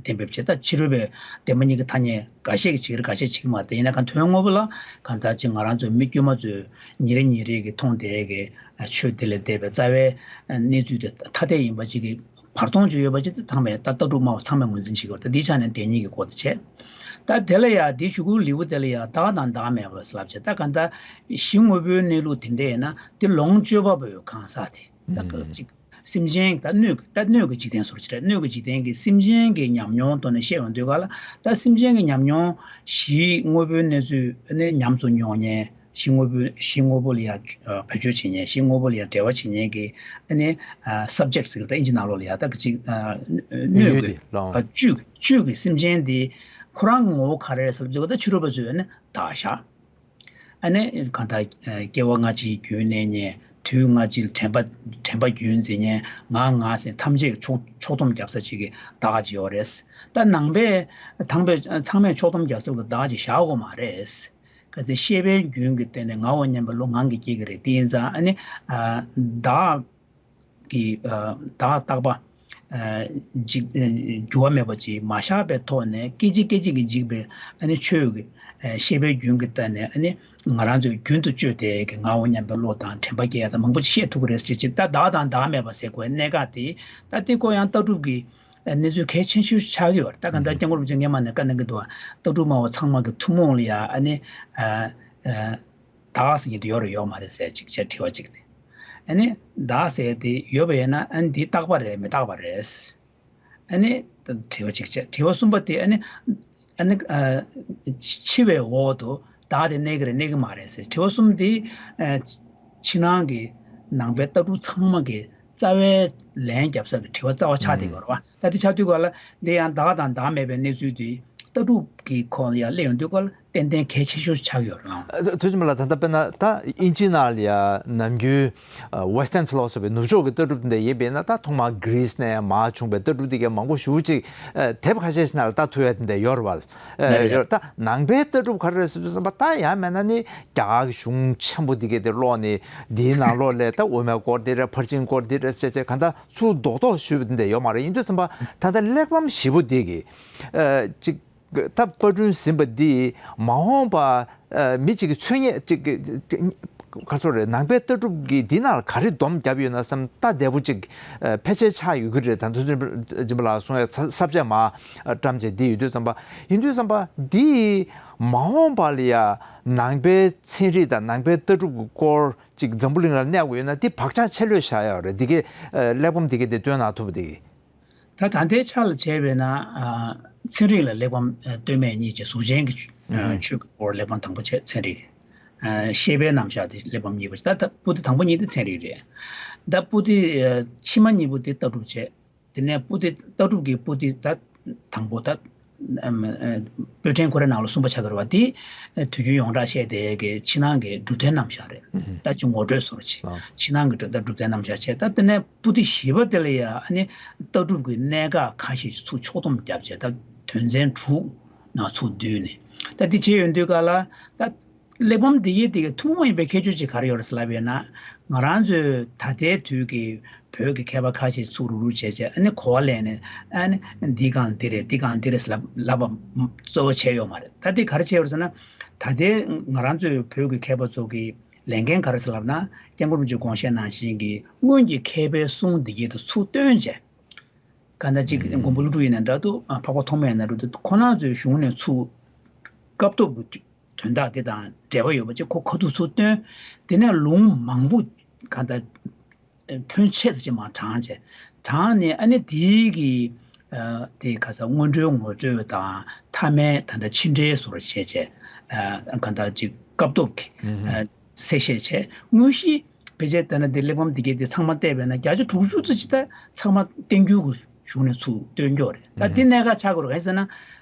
གཏན་འབེབས་བྱས། ད་ཕྱི་རོལ་པའི་བདེན་པ་གཉིས་ཀྱི་ཐ་སྙད་འགའ་ཤས་ཀྱིས་བྱེད་ཀྱི་རེད། འགའ་ཤས་བྱེད་ཀྱི་མ་རེད། ཡིན་ན་གང་དོན་དངོས་པོ་ལ་གང་ལྟར་ཅིག་ང་རང་ཚོའི་མི་དཀྱུས་མ་ཚོས་ཉིན་རེ་ཉིན་རེ་གི་མཐོང་བསྡད་ཀྱི་ཆོས་དེ་ལས་འདས་པའི་རྩ་བའི་གནས་ཚུལ་དེ་ཐ་དད་ཡིན་པ་ཅིག་གི་བར་སྟོང་ཅིག་ཡོད་པ་ཅིག་དེ་ཚང་མས་ད་ལྟ་གྲུབ་སྨྲ་བ་ཚང་མས་ངོས་འཛིན་བྱེད་ཀྱི་ཡོད་རེད། ད་འདིའི་ཆ་ནས་བདེན་གཉིས་ཀྱི་སྐོར་དེ་བྱས། ད་དེ་ལ་ཡང་འདིའི་གཞུག་གུ་ལེའུ་དེ་ལ་ཡང་བདག་དང་བདག་མེད་པ་ཟེར་ལབ་བྱས། ད་གང་ལྟར་གཞི་དངོས་པོའི་གནས་ལུགས་དེ་འདྲ་ཡིན་ན་དེ་ལོངས་སྤྱོད་པ་པོའི་གང་ཟག་དེ་ད་ཨུམ། ག་ཅིག་སེམས་ཅན་ད་སྣོད་ཀྱི་ད་སྣོད་ཀྱི་འཇིག་རྟེན་ཟེར་བ་ཅིག་རེད། སྣོད་ཀྱི་འཇིག་རྟེན་གྱི་སེམས་ཅན་གྱི་ཉམས་མྱོང་ཐོག་ནས་བཤད་ཡོང་དུས་ག་ལ། ད་སེམས་ཅན་གྱི་ཉམས་མྱོང་གཞིའི་དངོས་པོའི་གནས་ཚུལ་ནི་ཉམས་སུ་མྱོང་མཁན། གཞི་དངོས་པོའི་གཞི་དངོས་པོ་ལ་ཡང་བེད་སྤྱོད་བྱེད་མཁན། གཞི་དངོས་པོ་ལ་ཡང་འབྲེལ་བ་བྱེད་མཁན་གྱི་ཨ་ནི་subject་ཟེར་གྱི་རེད། ད་ཨིན་ཇི་ནང་ལོགས་ལ་ཡང་ད་ག་ཅིག་དངོས་ཡོད་ཡོད་དེ་ལ། བཅུད་བཅུད་ཀྱི་སེམས་ཅན་དེ་ཁོ་རང་གི་ངོ་བོ་ག་རེ་རེད་ཟེར་བ་ཅིག་ད་ཕྱི་རོལ་པ་ཚོས་ཨ་ནི་བདག་བཞག་ཨ་ནི་གང་ལྟར་སྐྱེ་བ་སྔ་ཕྱིའི་རྒྱུན་གནས་མཁན། དུས་སྔ་ཕྱིར་དྲན་པ་དྲན་པ་རྒྱུན་འཛིན་མཁན། ང་ང་ཟེར་ཐམས་ཅད་ཕྱོགས་ཕྱོགས་བསྡོམས་རྒྱབ་ས་ཅིག་གི་བདག་ཅིག་ཡོད་རེད། ད་ནང་པས་དང་པས་ཚང་མས་ཕྱོགས་བསྡོམས་རྒྱབ་ས་གི་བདག་ཅིག་བཞག་དགོས་མ་རེད། ག་ཚད་ཤེས་པའི་རྒྱུན་གྱི་སྟེང་ནས་ངའོ་སྙམ་པའི་བློ་ངང་གིས་སྐྱེ་གི་རེད། དེ་ཡིན་ཙང་ཨ་ནི་བདག་གི་བདག་རྟག་པ་འཇིག་འགྱུར་བ་མེད་པ་ཅིག་མ་བཞག་པའི་ཐོག་ནས་སྐད་ཅིག་སྐད་ཅིག་གིས་འཇིག་པའི་ཨ་ནི་ཆོས་ཀྱི་ཤེས་པའི་རྒྱུན་གྱི་སྟེང་ནས་ཨ་ནི་ང་རང་ཚོས་རྒྱུན་དུ་སྤྱོད་བསྡད་ཀྱི་ངའོ་སྙམ་པའི་བློ་དང་དྲན་པ་སྐྱེ་ཡ་དང་མང་པོ་ཅིག་བཤད་ཐུབ་ཀྱི་རེད་ཟེར་ཅིག་ད་བདག་དང་བདག་མེད་པ་ཟེར་དགོས་གནད་འགག་དེ། ད་དེ་ཀོ་ཡང་ལྟ་གྲུབ་ཀྱི་གནས་ཚུལ་གལ་ཆེ་ཤོས་ཆགས་ཀྱི་ཡོད་རེད། ད་ག་ད་སྐྱབས་མགོན་རིན་པོ་ཆེ་སྔས་མ་ནས་བཀའ་གནང་གི་འདུག་ལྟ་གྲུབ་སྨྲ་བ་ཚང་མ་གི་ཐུན་མོང་ལ་ཡ་ཨ་ནི་བདག་ཟེར་མཁན་དེ་ཡོད་རེད་ཡོད་མ་རེད་ཟེར་ཅིག་བྱས་དྲི་བ་གཅིག་དེ། ཨ་ནི་བདག་ཟེར་དེ་ཡོད་པ་ཡིན་ན་ཨ་ནི་འདི་རྟག་པ་རེད་མི་རྟག་པ་རེད། ཨ་ནི་དྲི་བ་གཅིག་བྱས། དྲི་བ་གསུམ་པ་དེ་ཨ་ནི་ཨ་ནི་འཆི་བའི་འོག་ཏུ་བདག་དེ་གནས་ཀྱི་རེད་གནས་ཀྱི་མ་རེད་ཟེར། དྲི་བ་གསུམ་དེ་ཕྱི་ནང་གི་ནང་པའི་ལྟ་གྲུབ་ཚང་མ་གི་རྩ་བའི་ལན་རྒྱབ་ས་གི་དྲི་བ་རྩ་བ་ཆགས་བསྡད་ཀྱི་ཡོད་རེད་བ། ད་དེ་ཆགས་དུས་ག་ལ་འདི་ཡང་བདག་དང་བདག་མེད་པའི་གནས་ཚུལ་དེ་ལྟ་གྲུབ་ཀྱི་ཁོངས་ལ་ཡང་སླེབས་ཡོང་དུས་ག་ལ་ཏན་ཏན་གལ་ཆེ་ཤོས་ཆགས་ཡོད་རེད། ཨ། ཐུགས་རྗེ་ཆེན་པོ་ལགས། ད་ལྟ་དཔེར་ན་ད་དབྱིན་ཇི་ནང་ལ་ཡ་ནམ་རྒྱུན་Western philosophy ནུབ་ཕྱོགས་ཀྱི་ལྟ་གྲུབ་འདི་ཡིན་པས་ན། ད་ཐོག་མར་Greece་ནས་མར་བྱུང་བའི་ལྟ་གྲུབ་འདི་གའི་མང་པོ་ཞེ་པོ་ཅིག་དེབ་ཁ་ཤས་ཤིག་ནང་ལ་ལྟ་ཐུབ་ཡ་དེ་འདྲ་ཡོད་རེད་བ། ལགས་རེད། ད་ནང་པའི་ལྟ་གྲུབ་ག་རེ་རེད་ཟེར་དུས་ཙམ་པ་ད་ཡང་མིན་ན་ནི་རྒྱ་གར་གཞུང་ཆེན་པོ་འདི་གའི་དེ་ཀློག་ནས་འདིའི་ནང་ལོགས་ལ་ད་དབུ་མའི་སྐོར་འདི་རེད། ཕར་ཕྱིན་སྐོར་འདི་རེད་ཟེར་བྱས་གང་ལྟར་ཚུར་རྡོག་རྡོག་ཞུས་པ་འདི་འདྲ་ཡོད་མ་རེད། ཡིན་དུས་ཙམ་པ་ད་ལྟ་གླེགས་བམ་བཞི་པོ་འདི་གི་ཅིག་ད་པར་སྐྲུན་ཟིན་པ་འདི་མ་འོངས་པ་ཨ་མི་གཅིག་གི་འཚོལ་སྙེག་ཅིག་ག་ཚོད་རེད། ནང་པའི་ལྟ་གྲུབ་ཀྱི་འདི་ནང་ལ་ག་རེ་སྡོམ་བརྒྱབ་ཡོད་ན་བསམ། ད་བདེ་པོ་ཅིག་ཨ་ཕལ་ཆེར་ཆགས་ཡོད་ཀྱི་རེད། ད་དུས་ཚོད་སྦྱིན་པ་ལགས་གསུང་ཡ་ས་བཅད་མར་བཀྲམ་བྱས་འདི་ཡོད་དུས་ཙམ་པ། ཡིན་དུས་ཙམ་པ་འདི་མ་འོངས་པ་ལ་ཡ་ནང་པའི་ཚན་རིག་དང་ནང་པའི་ལྟ་གྲུབ་ཀྱི་སྐོར་ཅིག་འཛམ་བུ་གླིང་ལ་གནས་དགོས་ཡོད་ན་འདི་བག་ཆགས་ཆེ་ལོས་བཞག་ཡ་རེད། འདི་གའི་ཨ་གླེགས་བམ་འདི་གའི་འདི་བཏོན་གནང་ཐུབ་པ་འདི་གི། ད་ད་ལྟའི་ཆ་ལ་བྱས་པས་ན་ཨ་ཚན་རིག་ལ་གླེགས་བམ་ཨ་སྟོད་སྨད་གཉིས་བྱས། གཟུགས་ཅན་གྱི་ཆོས་ཨ་ཨུ་ཆོས་ཀྱི་སྐོར་གླེགས་བམ་དང་པོ་བྱས་ཚན་རིག་ཨ་ཤེས་པའི་རྣམ་གཞག་དེ་གླེགས་བམ་གཉིས་པ་བྱས། ད་ད་པོ་ཏི་དང་པོ་གཉིས་དེ་ཚན་རིག་རེད། ད་པོ་ཏི་ཨ་ཕྱི་མ་གཉིས་པོ་དེ་ལྟ་གྲུབ་བྱས། དེ་ནས་པོ་ཏི་ལྟ་གྲུབ་ཀྱི་པོ་ཏི་ད་དང་པོ་ད་ཨམ་ཨ་པོད་ཕྲེང་ཁོ་རའི་ནང་ལ་གསུམ་པ་ཆགས་ཀྱི་རེད་བ། དེ་ཨ་དུས་རྒྱུན་ཡོངས་གྲགས་བཤད་བསྡད་ཀྱི་ཕྱི་ནང་གི་གྲུབ་མཐའི་རྣམ་གཞག་རེད། ཨུ་ཧུ། ད་ཅིག་ངོ་སྤྲོད་བཟོ་འདྲ་ཅིག་ཨ་ཕྱི་ནང་གི་གྲུབ་མཐའ་གྲུབ་མཐའི་རྣམ་གཞག་བྱས། ད་དེ་ནས་པོ་ཏི་བཞི་པ་དེ་ལ་ཡ་ཨ་ནི་ལྟ་གྲུབ་ཀྱི་གནད་འགག་ཁ་ཤས་ཤིག་ཚུར་ཕྱོགས་བསྡོམས་བརྒྱབ་བྱས། ད་དོན་ཚན་དྲུག་ནང་ཚུར་བསྡུས་ནས་ད་འདི་བྱས་ཡོང་དུས་ག་ལ་ད་ གླེགས་བམ་འདི་ཡི་དེ་གི་ཐུན་མོང་མ་ཡིན་པའི་ཁྱད་ཆོས་ཅིག་ག་རེ་ཡོད་རེད་ཟེར་ལབ་ཡོད་ན། ང་རང་ཚོའི་ད་ལྟའི་དུས་ཀྱི་བོད་ཀྱི་མཁས་པ་ཁ་ཤས་ཚུར་རུག་རུག་བྱས་བྱས། ཨ་ནི་གོ་བ་ལེན་ནས། ཨ་ནི་འདི་གང་འདི་རེད། འདི་གང་འདི་རེད་ཟེར་ལབ་ལབ་པ་གཙོ་བོ་བྱས་ཡོད་མ་རེད། ད་འདི་ག་རེ་བྱས་ཡོད་རེད་ཟེར་ན། ད་ལྟའི་ང་རང་ཚོའི་བོད་ཀྱི་མཁས་པ་ཚོ་གི་ལས་འགན་ག་རེ་ཟེར་ལབ་ན། སྐྱབས་མགོན་རིན་པོ་ཆེས་དགོངས་བཞེས་ནང་བཞིན་གྱི་སྔོན་གྱི་མཁས་པའི་གསུང་འདི་གའི་དུ་ཚུར་བཏོན་བྱས། གང་ལྟར་ཅིག་ཨུམ། མགོན་པོ་ཀླུ་སྒྲུབ་ཡིན་ན་འདྲ་འདུག་ཨ། འཕགས་པ་ཐོགས་མེད་ཡིན་ན་འདྲ་འདུག་ཁོ་རང་ཚོའི་གཞུང་ནས་ཚུར་སྐབས་ཐོབ་ཀྱི་དོན་དག་དེ་དང་འབྲེལ་བ་ཡོད་པ་ཅིག་ཁོ་ཁ་ཐུག་ཚུར་བཏོན། དེ་ནས་ལུང་མང་པོ་གང་ལྟར་ཕོན་ཆེ་ཙམ་ཅིག་མར་དྲངས་བྱས། དྲངས་ནས་ཨ་ནི་དེའི་གི་ཨ། དེ་ག་ས་སྔོན་འགྲོའི་ངོ་སྤྲོད་དང་མཐའ་མའི་ད་ལྟ་ཕྱི་འབྲེལ་བཟོ་འདྲ་བྱས་བྱས། ཨ། གང་ལྟར་ཅིག་སྐབས་ཐོབ་ཀྱི་ཨ། གསལ་བཤད་བྱས། དངོས་གཞི་ཕལ་ཆེར་ད་ནི་འདི་གླེགས་བམ་འདི་གའི་འདི་ཚང་མ་བལྟས་པས་ན་བརྒྱ་ཆ་དྲུག་ཅུ་ཙམ་ཅིག་ད་ཚང་མ་བསྟན་འགྱུར་གྱི་གཞུང་ནས་ཚུར་བཏོན་ཀྱོག་རེད། ད་འདི་གནད་འགག་ཆགས་དགོས་རེད། གང་ཡིན་ཟེར་ན།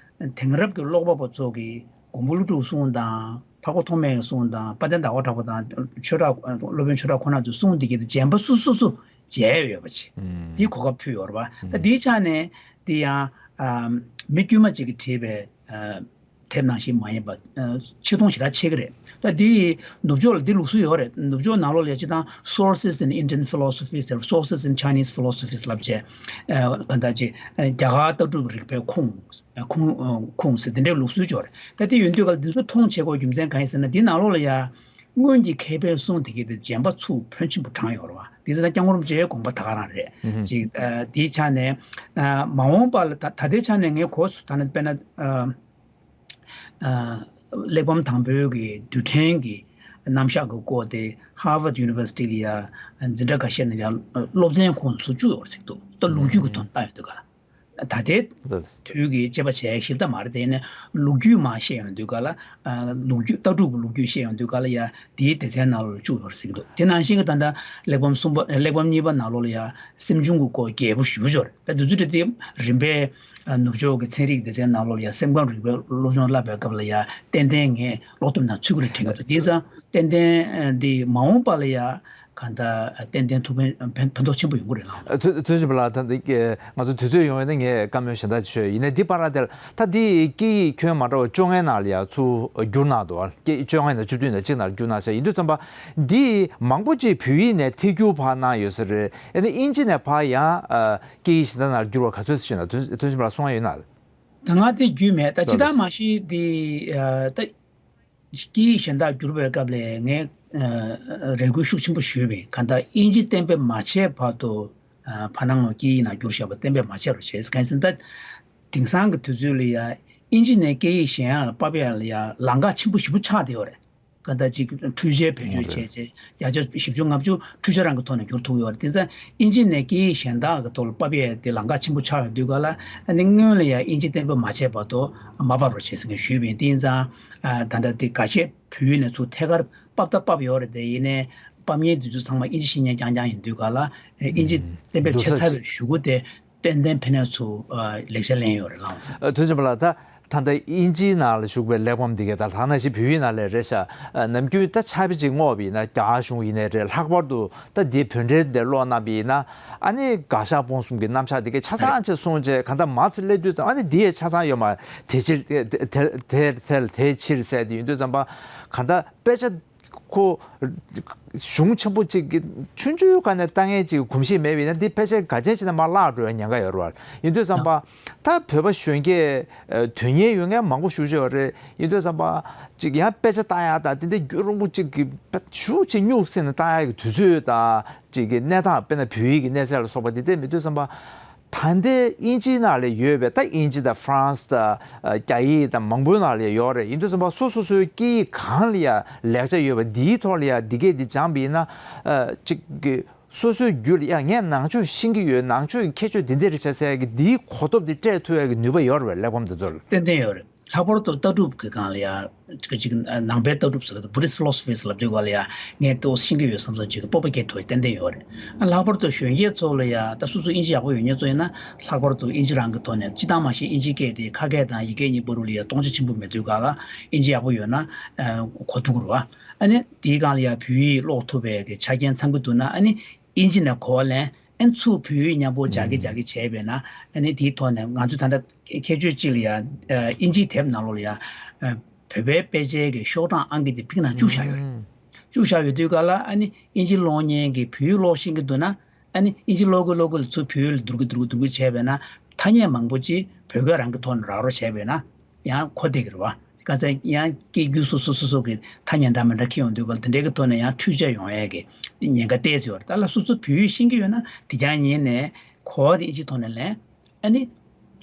དེང་རབས་ཀྱི་ཀློག་པ་པ་ཚོ་གིས་མགོན་པོ་ཀླུ་སྒྲུབ་གསུང་དང་འཕགས་པ་ཐོགས་མེད་ཀྱི་གསུང་དང་དཔལ་ལྡན་ཟླ་བ་གྲགས་པ་དང་ཆོས་གྲགས། སློབ་དཔོན་ཆོས་གྲགས་ཁོ་ན་ཚོའི་གསུང་འདི་གའི་འདི་རྗེན་པ་སུ་སུ་སུ་མཇལ་ཡོད་པ་ཅིག་འདི་གོ་སྐབས་ཕུལ་ཡོད་རེད་པ། ད་འདིའི་ཆ་ནས་འདི་ཡང་ཨ། མི་དཀྱུས་མ་ཅིག་གིས་བྲིས་པའི་ཨ། དེབ་ནང་བཞིན་མ་ཡིན་པ། ཨ། ཆེ་མཐོང་ཞེ་དྲག་ཆེ་གི་རེད། ད་འདི་ནུབ་ཕྱོགས་ལ་འདི་ལུགས་སྲོལ་ཡོད་རེད། ནུབ་ཕྱོགས་ནང་ལོགས་ལ་ཡ་སྤྱིར་བཏང་Sources in Indian Philosophy ཟེར། Sources in Chinese Philosophy ལབ་བྱས། ཨ། གང་ལྟར་ཅིག་ཨ། རྒྱ་གར་ལྟ་གྲུབ་རིག་པའི་ཁུངས། ཨ། ཁུངས། ཨ། ཁུངས་ཟེར་འདི་འདྲའི་ལུགས་སྲོལ་ཅིག་ཡོད་རེད། ད་འདི་ཡོད་དུས་ག་ལ་འདི་ཚོ་མཐོང་བྱེད་དགོས་རྒྱུ་མཚན་གང་ཡིན་ཟེར་ན། འདི་ནང་ལོགས་ལ་ཡ་སྔོན་གྱི་མཁས་པའི་གསུང་དེ་གའི་དེ་རྗེན་པ་ཚུར་ཕོན་ཆེན་པོ་དྲངས་ཡོད་རེད་པ། དེ་ཚོ་ད་སྐྱབས་མགོན་རིན་པོ་ཆེའི་དགོངས་པ་ད་ག་རང་རེད། ཅིག་ཨ། དེའི་ཆ་ནས། ཨ། མ་འོངས་པ་ལ་ད་ད་ལྟའི་ཆ་ནས་ངས་གོ་སོང་། ད་ནི་དཔེར་ན། ཨ། ཨ། གླེགས་བམ་དང་པོའི་གི་རྡུལ་ཕྲན་གྱི་རྣམ་གཞག་གི་སྐོར་དེ་Harvard University ལ་ཡ་འཛིན་གྲྭ་ཁ་ཤས་ནས་ཡ་སློབ་ཚན་ཁོངས་སུ་བཅུག་ཡོད་རེད་ཟེར་གྱི་འདུག་ད་ལོ་རྒྱུས་ཀྱི་དོན་བཏང་ཡོང་དུས་ག་ལ། ད་ལྟའི་དུས་ཀྱི་དཔྱད་པ་བྱས་ཞིབ་ལྟ་མ་རེད། དེ་ནས་ལོ་རྒྱུས་མར་བཤད་ཡོང་དུས་ག་ལ། ཨ། ལོ་རྒྱུས། ལྟ་གྲུབ་ཀྱི་ལོ་རྒྱུས་བཤད་ཡོང་དུས་ག་ལ་ཡ་དེའི་སྡེ་ཚན་ནང་ལོགས་ལ་བཅུག་ཡོད་རེད་ཟེར་གྱི་འདུག་དེ་ནང་བཞིན་གྱི་ད་ལྟ་གླེགས་བམ་གསུམ་པ། གླེགས་བམ་གཉིས་པ་ནང་ལོགས་ལ་ཡ་སེམས་བྱུང་གི་སྐོར་རྒྱས་པོ་ཞེ་པོ་ཅིག་ཡོད་རེད། ད་དེ་ཚོ་དེ་རིམ་པས་ཨ། ནུབ་ཕྱོགས་ཀྱི་ཚན་རིག་སྡེ་ཚན་ནང་ལོགས་ལ་ཡ་སེམས་ཁམས་རིག་པའི་སློབ་སྦྱོང་བསླབ་པའི་སྐབས་ལ་ཡ་ཏན་ཏན་ངས་ཀློག་ཐུབ་ན་ཚུད་ཀྱི་རེད་དྲན་གྱི་འདུག་དེང་སང་ཏན་ཏན་ཨ། འདི་མ་འོངས་པ་ལ་ཡ་གང་ལྟར་ཏན་ཏན་ཐུགས་ཕན་ཕན་ཕན་ཐོགས་ཆེན་པོ་ཡོང་གི་རེད་ལགས། ཐུ་ཐུགས་རྗེ་ཆེ་ལགས། ད་འདི་ང་ཚོ་དུས་ཚོད་ཡོང་བ་ཡིན་ན་ངས་བཀའ་མོལ་གཞན་དག་ཅིག་ཞུ་ཡ་ཡིན། ཡིན་ནའི་འདི་བར་དེར་ད་འདི་སྐད་ཡིག་ཁྱོན་མ་འདྲ་བ་བཅོ་ལྔའི་ནང་ལ་ཡ་ཚུར་བསྒྱུར་གནང་འདུག་སྐད་ཡིག་བཅོ་ལྔའི་ནང་བཅུ་བདུན་དང་གཅིག་ནང་བསྒྱུར་གནང་བྱས། ཡིན་དུས་ཙམ་པ་འདི་མང་པོ་ཅིག་བོད་ཡིག་ནས་ཐད་བསྒྱུར་ཕར་གནང་ཡོད་ས་རེད། ཨ་ནི་དབྱིན་ཇི་ནས་ཕར་ཡང་ཨ། སྐད་ཡིག་གཞན་དག་ནང་བསྒྱུར་བ་ག་ཚོད་ཅིག་ཞུས་ན། ཐུགས་ཐུགས་རྗེ་ཆེ་ལགས། གསུང་ཡ་ཡོད་ན། ད་སྔ་དེ་བརྒྱུད་མེད། ད་ལགས་ཅི་ལགས། ད་མ་གཞི་དེ་ཨ། ད་སྐད་ཡིག་གཞན་དག་བསྒྱུར་བའི་སྐབས་ལ་ངས་ཨ། རེ་སྐུལ་ཤུགས་ཆེན་པོ་ཞུས་པ་ཡིན། གང་ལྟར་དབྱིན་ཇི་གཏན་འབེབས་མ་བྱས་བར་དུ་ཨ། ཕ་ནང་ལ་སྐད་ཡིག་ནང་བསྒྱུར་བཞག་པ་གཏན་འབེབས་མ་བྱས་རོགས་བྱས། གང་ཡིན་ཟེར་ན་ད་དེང་སང་གི་དུས་ཚོད་ལ་ཡ་དབྱིན་ཇི་ནས་སྐད་ཡིག་གཞན་ཡང་ལ་ཕབ་ཡ་ལ་ཡ་ལམ་ཁ་ཆེན་པོ་ཞེ་པོ་ཆགས་བསྡད་ཡོད་རེད། གང་ལྟར་ཅིག་འཕྲུལ་ཆས་བེད་སྤྱོད་བྱས་བྱས་བརྒྱ་ཆ་བཞི་བཅུ་ལྔ་བཅུ་འཕྲུལ་ཆས་རང་གི་ཐོག་ནས་བསྒྱུར་ཐུབ་ཡོད་རེད། དེ་ཙང་དབྱིན་ཇི་ནས་སྐད་ཡིག་གཞན་དག་གི་ཐོག་ལ་ཕབ་ཡས་དེ་ལམ་ཁ་ཆེན་པོ་ཆགས་ཡོང་དུས་ག་ལ། ཨ་ནི་སྔོན་ལ་ཡང་དབྱིན་ཇི་གཏན་འབེབས་མ་བྱས་བར་དུ་མ་ཕབ་རོགས་བྱེད་ཟེར་མཁན་ཞུས་པ་ཡིན། དེ་ཡིན་ཙང་ཨ། ད་ལྟ་དེ་འགའ་ཤས་བོད་ཡིག་ནས་ཚུར་ཐད་ཀར་ཕབ་ད་ཕབ་ཡོད་རེད་དེ། ཡིན་ནའི་ཕབ་མཁན་དེ་ཚོ་ཚང་མ་དབྱིན་ཇི་ཤེས་མཁན་རྐྱང་རྐྱང་ཡིན་དུས་ག་ལ། ཨ། དབྱིན་ཇི་གཏན་འབེབས་བྱས་ཚར་བའི་གཞུག་གུ་དེ་ཏན་ཏན་ཕན་ནུས་ཚུལ་ལེགས་ཆ་ལེན་ཡོད་རེད་ལགས། ཨ། ཐུགས་རྗེ་ཆེ་ལགས། ད་ད་ལྟ་དབྱིན་ཇིའི་ནང་ལ་བཞུགས་པའི་གླེགས་བམ་འདི་གས་ད་ལྷག་ན་ཞིག་བོད་ཡིག་ནང་ལ་རེད་ཤག་ཨ། ནམ་རྒྱུན་ད་ཆ་བི་ཅིག་བསྔོགས་པ་ཡིན་ན། རྒྱ་གཞུང་ཡིན་ནའི་རེད། ལྷག་པར་དུ་ད་འདི་བོད་འགྲེལ་འདི་ཀློག་གནང་པ་ཡིན་ན། ཨ་ནི་དགག་བཞག་སྤོང་གསུམ་གྱི་རྣམ་གཞག་འདི་གས་ཆ་ཚང་ཅིག་གསུངས་བྱས་གང་ལྟར་མར་ཚེ་སླེབས་དུས་ཙམ་ཨ་ནི་འདི་ཡས་ཆ་ཚང་ཡོད་མ་རེད། དེ་ཕྱིར་དེ་དེ་དེ་དེ་དེ་ཕྱིར་ཟེར་དེ་ཡིན་དུས་ཙམ་པ་གང་ལྟར་དཔེ་ཆ་ཁོ་གཞུང་ཆེན་པོ་གཅིག་གི་ཆུང་ཆུང་སྒང་ནས་ལྟ་མཁན་གཅིག་གོམས་གཤིས་མེད་པ་ཡིན་ན། འདི་ཕལ་ཆེར་ག་ཅན་ཅིག་ནས་མར་བརླག་འགྲོ་ཡ་ཉེན་ཁ་ཡོད་རེད་བ། ཡིན་དུས་ཙམ་པ་ད་བོད་པ་གཞོན་སྐྱེས་དོན་གཉེར་ཡོད་མཁན་མང་པོ་ཞེ་པོ་ཅིག་ཡོད་རེད། ཡིན་དུས་ཙམ་པ་གཅིག་ཡང་དཔེ་ཆ་ལྟ་ཡ་དང་དེ་འདྲ་རྒྱུན་རིང་པོ་གཅིག་གི་ཤུགས་ཆེ་སྨྱུག་སེ་ནས་ལྟ་ཡ་གི་དུས་ཚོད་དང་གཅིག་གི་གནས་སྟངས། དཔེར་ན་བོད་ཡིག་གི་གནས་ཚད་ལ་སོགས་པ་དེ་འདྲ་མེད་དུས་ཙམ་པ། ད་ལྟའི་དབྱིན་ཇིའི་ནང་ལ་ཡོད་པའི། ད་དབྱིན་ཇི་དང་ཧྥ་རན་སི་དང་། ཨ། རྒྱ་ཡིག་དང་མང་པོའི་ནང་ལ་ཡོད་རེད། ཡིན་དུས་ཙམ་པ་སོ་སོ་སོའི་སྐད་ཡིག་གང་ལ་ཡ་ལེགས་ཆ་ཡོད་པ་འདིའི་ཐོག་ལ་ཡ་འདི་གས་འདི་སྦྱངས་པ་ཡིན་ན། ཨ། གཅིག་གི་སོ་སོའི་རྒྱུད་ལ་ཡ་ངས་ནང་ཆོས་ཤེས་ཀྱི་ཡོད། ནང་ཆོས་ཀྱི་ཁྱད་ཆོས་འདི་འདྲ་རེད་ཤག་ཟེར་ཡ་གི་འདིའི་གོ་རྟོགས་འདི་སྤྲད་ཐུབ་ཡ་གི་ནུས་པ་ཡོད་རེད་པས། གླེགས་བམ་འདི་ཚོ་ལ། ཏན་ཏན་ཡོད་རེད། ལྷག་པར་དུ་ལྟ་གྲུབ་ཀྱི་སྒང་ལ་ཡ། ཅིག་ཅིག་ནང་པའི་ལྟ་གྲུབ་ཟེར་བ་དང་། Buddhist philosophy ཟེར་ལབ་དུས་ག་ལ་ཡ་ངས་ཏོག་ཙམ་ཤེས་ཀྱི་ཡོད་བསམ་བསམ་ཅིག་གི་སྤོབས་པ་སྐྱེ་ཐུབ་ཡ་ཏན་ཏན་ཡོད་རེད། ཨ། ལྷག་པར་དུ་གཞོན་སྐྱེས་ཚོ་ལ་ཡ། ད་སོ་སོ་དབྱིན་ཇི་ཡག་པོ་ཡོད་མཁན་ཚོ་ཡིན་ན། ལྷག་པར་དུ་དབྱིན་ཇི་རང་གི་ཐོག་ནས། སྤྱིར་བཏང་མ་གཞི་དབྱིན་ཇི་སྐད་དེ་ཁ་སྐད་དང་ཡིག་སྐད་གཉིས་པོ་རུ་ལ་ཡ་སྟོང་ཆ་ཆེན་པོ་མེད་དུས་ག་ལ། དབྱིན་ཇི་ཡག་པོ་ཡོད་ན། ཨ། གོ་ཐུབ་ཀྱི་རེད་བ། ཨ་ནི་དེའི་སྒང་ལ་ཡ་བོད་ཡིག་ཀློག་ཐུབ་པའི་གི་ཆ་རྐྱེན་ཚང་གི་འདུག་ན། ཨ་ནི་དབྱིན་ཇི་ནས་གོ་བ་ལེན། ཨ་ནི་ཚུར་བོད་ཡིག་མཉམ་པོ་སྦྱར་གི་སྦྱར་གི་བྱས་པས་ན། ཨ་ནི་དེའི་ཐོག་ནས་ང་ཚོ་ད་ལྟ་ཁྱད་ཆོས་གཅིག་ལ་ཡ། ཨ། དབྱིན་ཇིའི་དེབ་ནང་ལོགས་ལ་ཡ། ཨ། བོད་ བོད་པའི་དཔེ་ཆའི་གི་ཤོག་གྲངས་ཨང་ཀི་དེ་ཕིག་ནང་བཅུག་བཞག་ཡོད་རེད། ཨུམ། བཅུག་བཞག་ཡོད་དུས་ག་ལ་ཨ་ནི་ཨིན་ཇི་ཀློག་མཁན་གྱི་བོད་ཡིག་ཀློག་ཤེས་ཀྱི་འདུག་ན། ཨ་ནི་ཨིན་ཇི་ཀློག་གི་ཀློག་གི་ལ་ཚུར་བོད་ཡིག་ལ་བསྡུར་གི་བསྡུར་གི་བསྡུར་གི་བྱས་པས་ན། ཐ་སྙད་མང་པོ་ཅིག་བོད་སྐད་རང་གི་ཐོག་ནས་རག་རོགས་བྱས་པས་ན་ཡང་གོ་བདེ་གི་རེད་བ། ག་ཚད་ཡང་སྐད་བསྒྱུར་སོ་སོ་སོ་སོ་གི་ཐ་སྙད་འདྲ་མི་འདྲ་འཁྱེར་ཡོང་དུས་ག་ལ་དེ་འདྲའི་གི་ཐོག་ནས་ཡང་འཕྲུལ་ཆས་ཡོང་ཡས་ཀྱི་ཉེན་ཁ་ཏོག་ཙམ་ཡོད་རེད། ད་ལ་སོ་སོ་བོད་ཡིག་ཤེས་ཀྱི་ཡོད་ན་དེ་རྐྱང་ཉིད་ནས་གོ་བ་དེ་ཨིན་ཇིའི་ཐོག་ནས་ལེན། ཨ་ནི་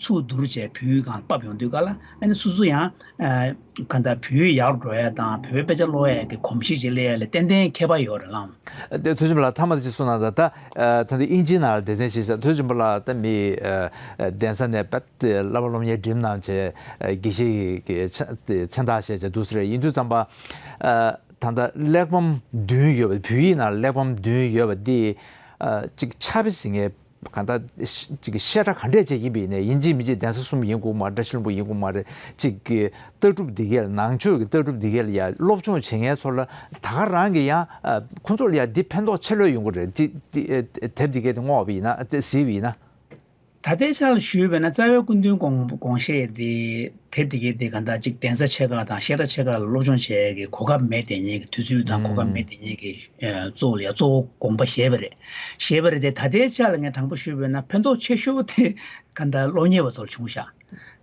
ཚུར་བསྡུར་བྱས་བོད་ཡིག་སྒང་ལ་ཕབ་ཡོང་དུས་ག་ལ་ཨ་ནི་སོ་སོ་ཡང་ཨ་གང་ལྟར་བོད་ཡིག་ཡག་རུ་འགྲོ་ཡ་དང་བོད་པའི་དཔེ་ཆ་ཀློག་ཡ་གི་གོམས་གཤིས་ཅིག་སླེབས་ཡ་ལ་ཏན་ཏན་ཁྱད་པར་ཡོད་རེད་ལགས། ཨ་དེ་ཐུགས་རྗེ་ཆེན་པོ་ལགས། མཐའ་མ་དེ་ཅིག་གསུངས་གནང་དང་། ད་ཨ་ད་ལྟ་དབྱིན་ཇིའི་ནང་ལ་སྡེ་ཚན་ཞིག་བཞག་ཐུགས་རྗེ་ཆེན་པོ་ལགས། ད་མི་ཨ་ཨ་གདན་ས་ནས་རྦད་དེ་བསླབ་པ་སློབ་གཉེར་འགྲིམ་གནང་བྱས་ཨ་དགེ་བཤེས་ཀྱི་མཚན་མཚན་རྟགས་བཞེས་བྱས་འདུག་ཟེར་ཡིན་དུས་ཙམ་པ། ཨ་ད་ལྟ་གླེགས་བམ་བདུན་ཡོད་པ། བོད་ཡིག་ནང་གླེགས་བམ་བདུན་ཡོད་པ་འདི་ཨ་ཅིག་ཕྱག་དཔེ་ཟེར་མཁན་གང་ལྟར་ཅིག་བཤད་གྲྭ་ག་འདྲས་ཅིག་ཡིན་པ་ཡིན་ནའི་ཡིན་གཅིག་མིན་གཅིག་གདན་ས་གསུམ་ཡིན་དགོས་མ་རེད། བཀྲ་ཤིས་ལྷུན་པོ་ཡིན་དགོས་མ་རེད། ཅིག་གི་ལྟ་གྲུབ་འདི་གས་ལ་ནང་ཆོས་ཀྱི་ལྟ་གྲུབ་འདི་གས་ལ་ཡ་སློབ་སྦྱོང་བྱེད་མཁན་ཚོ་ལ་ད་ག་རང་གི་ཡང་ཨ་ཁོང་ཚོ་ལ་ཡ་འདི་ཕན་ཐོགས་ཆེ་ལོས་ཡོང་གི་རེད། འདི་འདི་ཨ་དེབ་འདི་གས་དེ་བསྔོགས་པ་ཡིན་ན་དེ་གཟིགས་པ་ཡིན་ན། ད་ལྟའི་ཆ་ལ་ཞུས་པས་ན་རྩ་བའི་སྐུ་མདུན་དགོངས་དགོངས་བཞེད་དེ་དེབ་དེ་གས་དེ་ག་འདྲ་ཅིག་གདན་ས་ཆེ་ཁག་དང་བཤད་གྲྭ་ཆེ་ཁག་ལ་སློབ་སྦྱོང་བྱེད་ཡས་ཀྱི་གོ་སྐབས་མེད་དེ་ཉིད་ཀྱི་དུས་ཚོད་དང་གོ་སྐབས་མེད་དེ་ཉིད་ཀྱི་ཨ་གཙོ་བོ་ལ་ཡ་གཙོ་བོ་དགོངས་པ་བཞེས་པ་རེད། བཞེས་པ་རེད་དེ་ད་ལྟའི་ཆ་ལ་ངས་དྲང་པོ་ཞུས་པས་ན་ཕན་ཐོགས་ཆེ་ཤོས་དེ་ག་འདྲ་སློབ་གཉེར་བ་ཚོར་བྱུང་ཤག་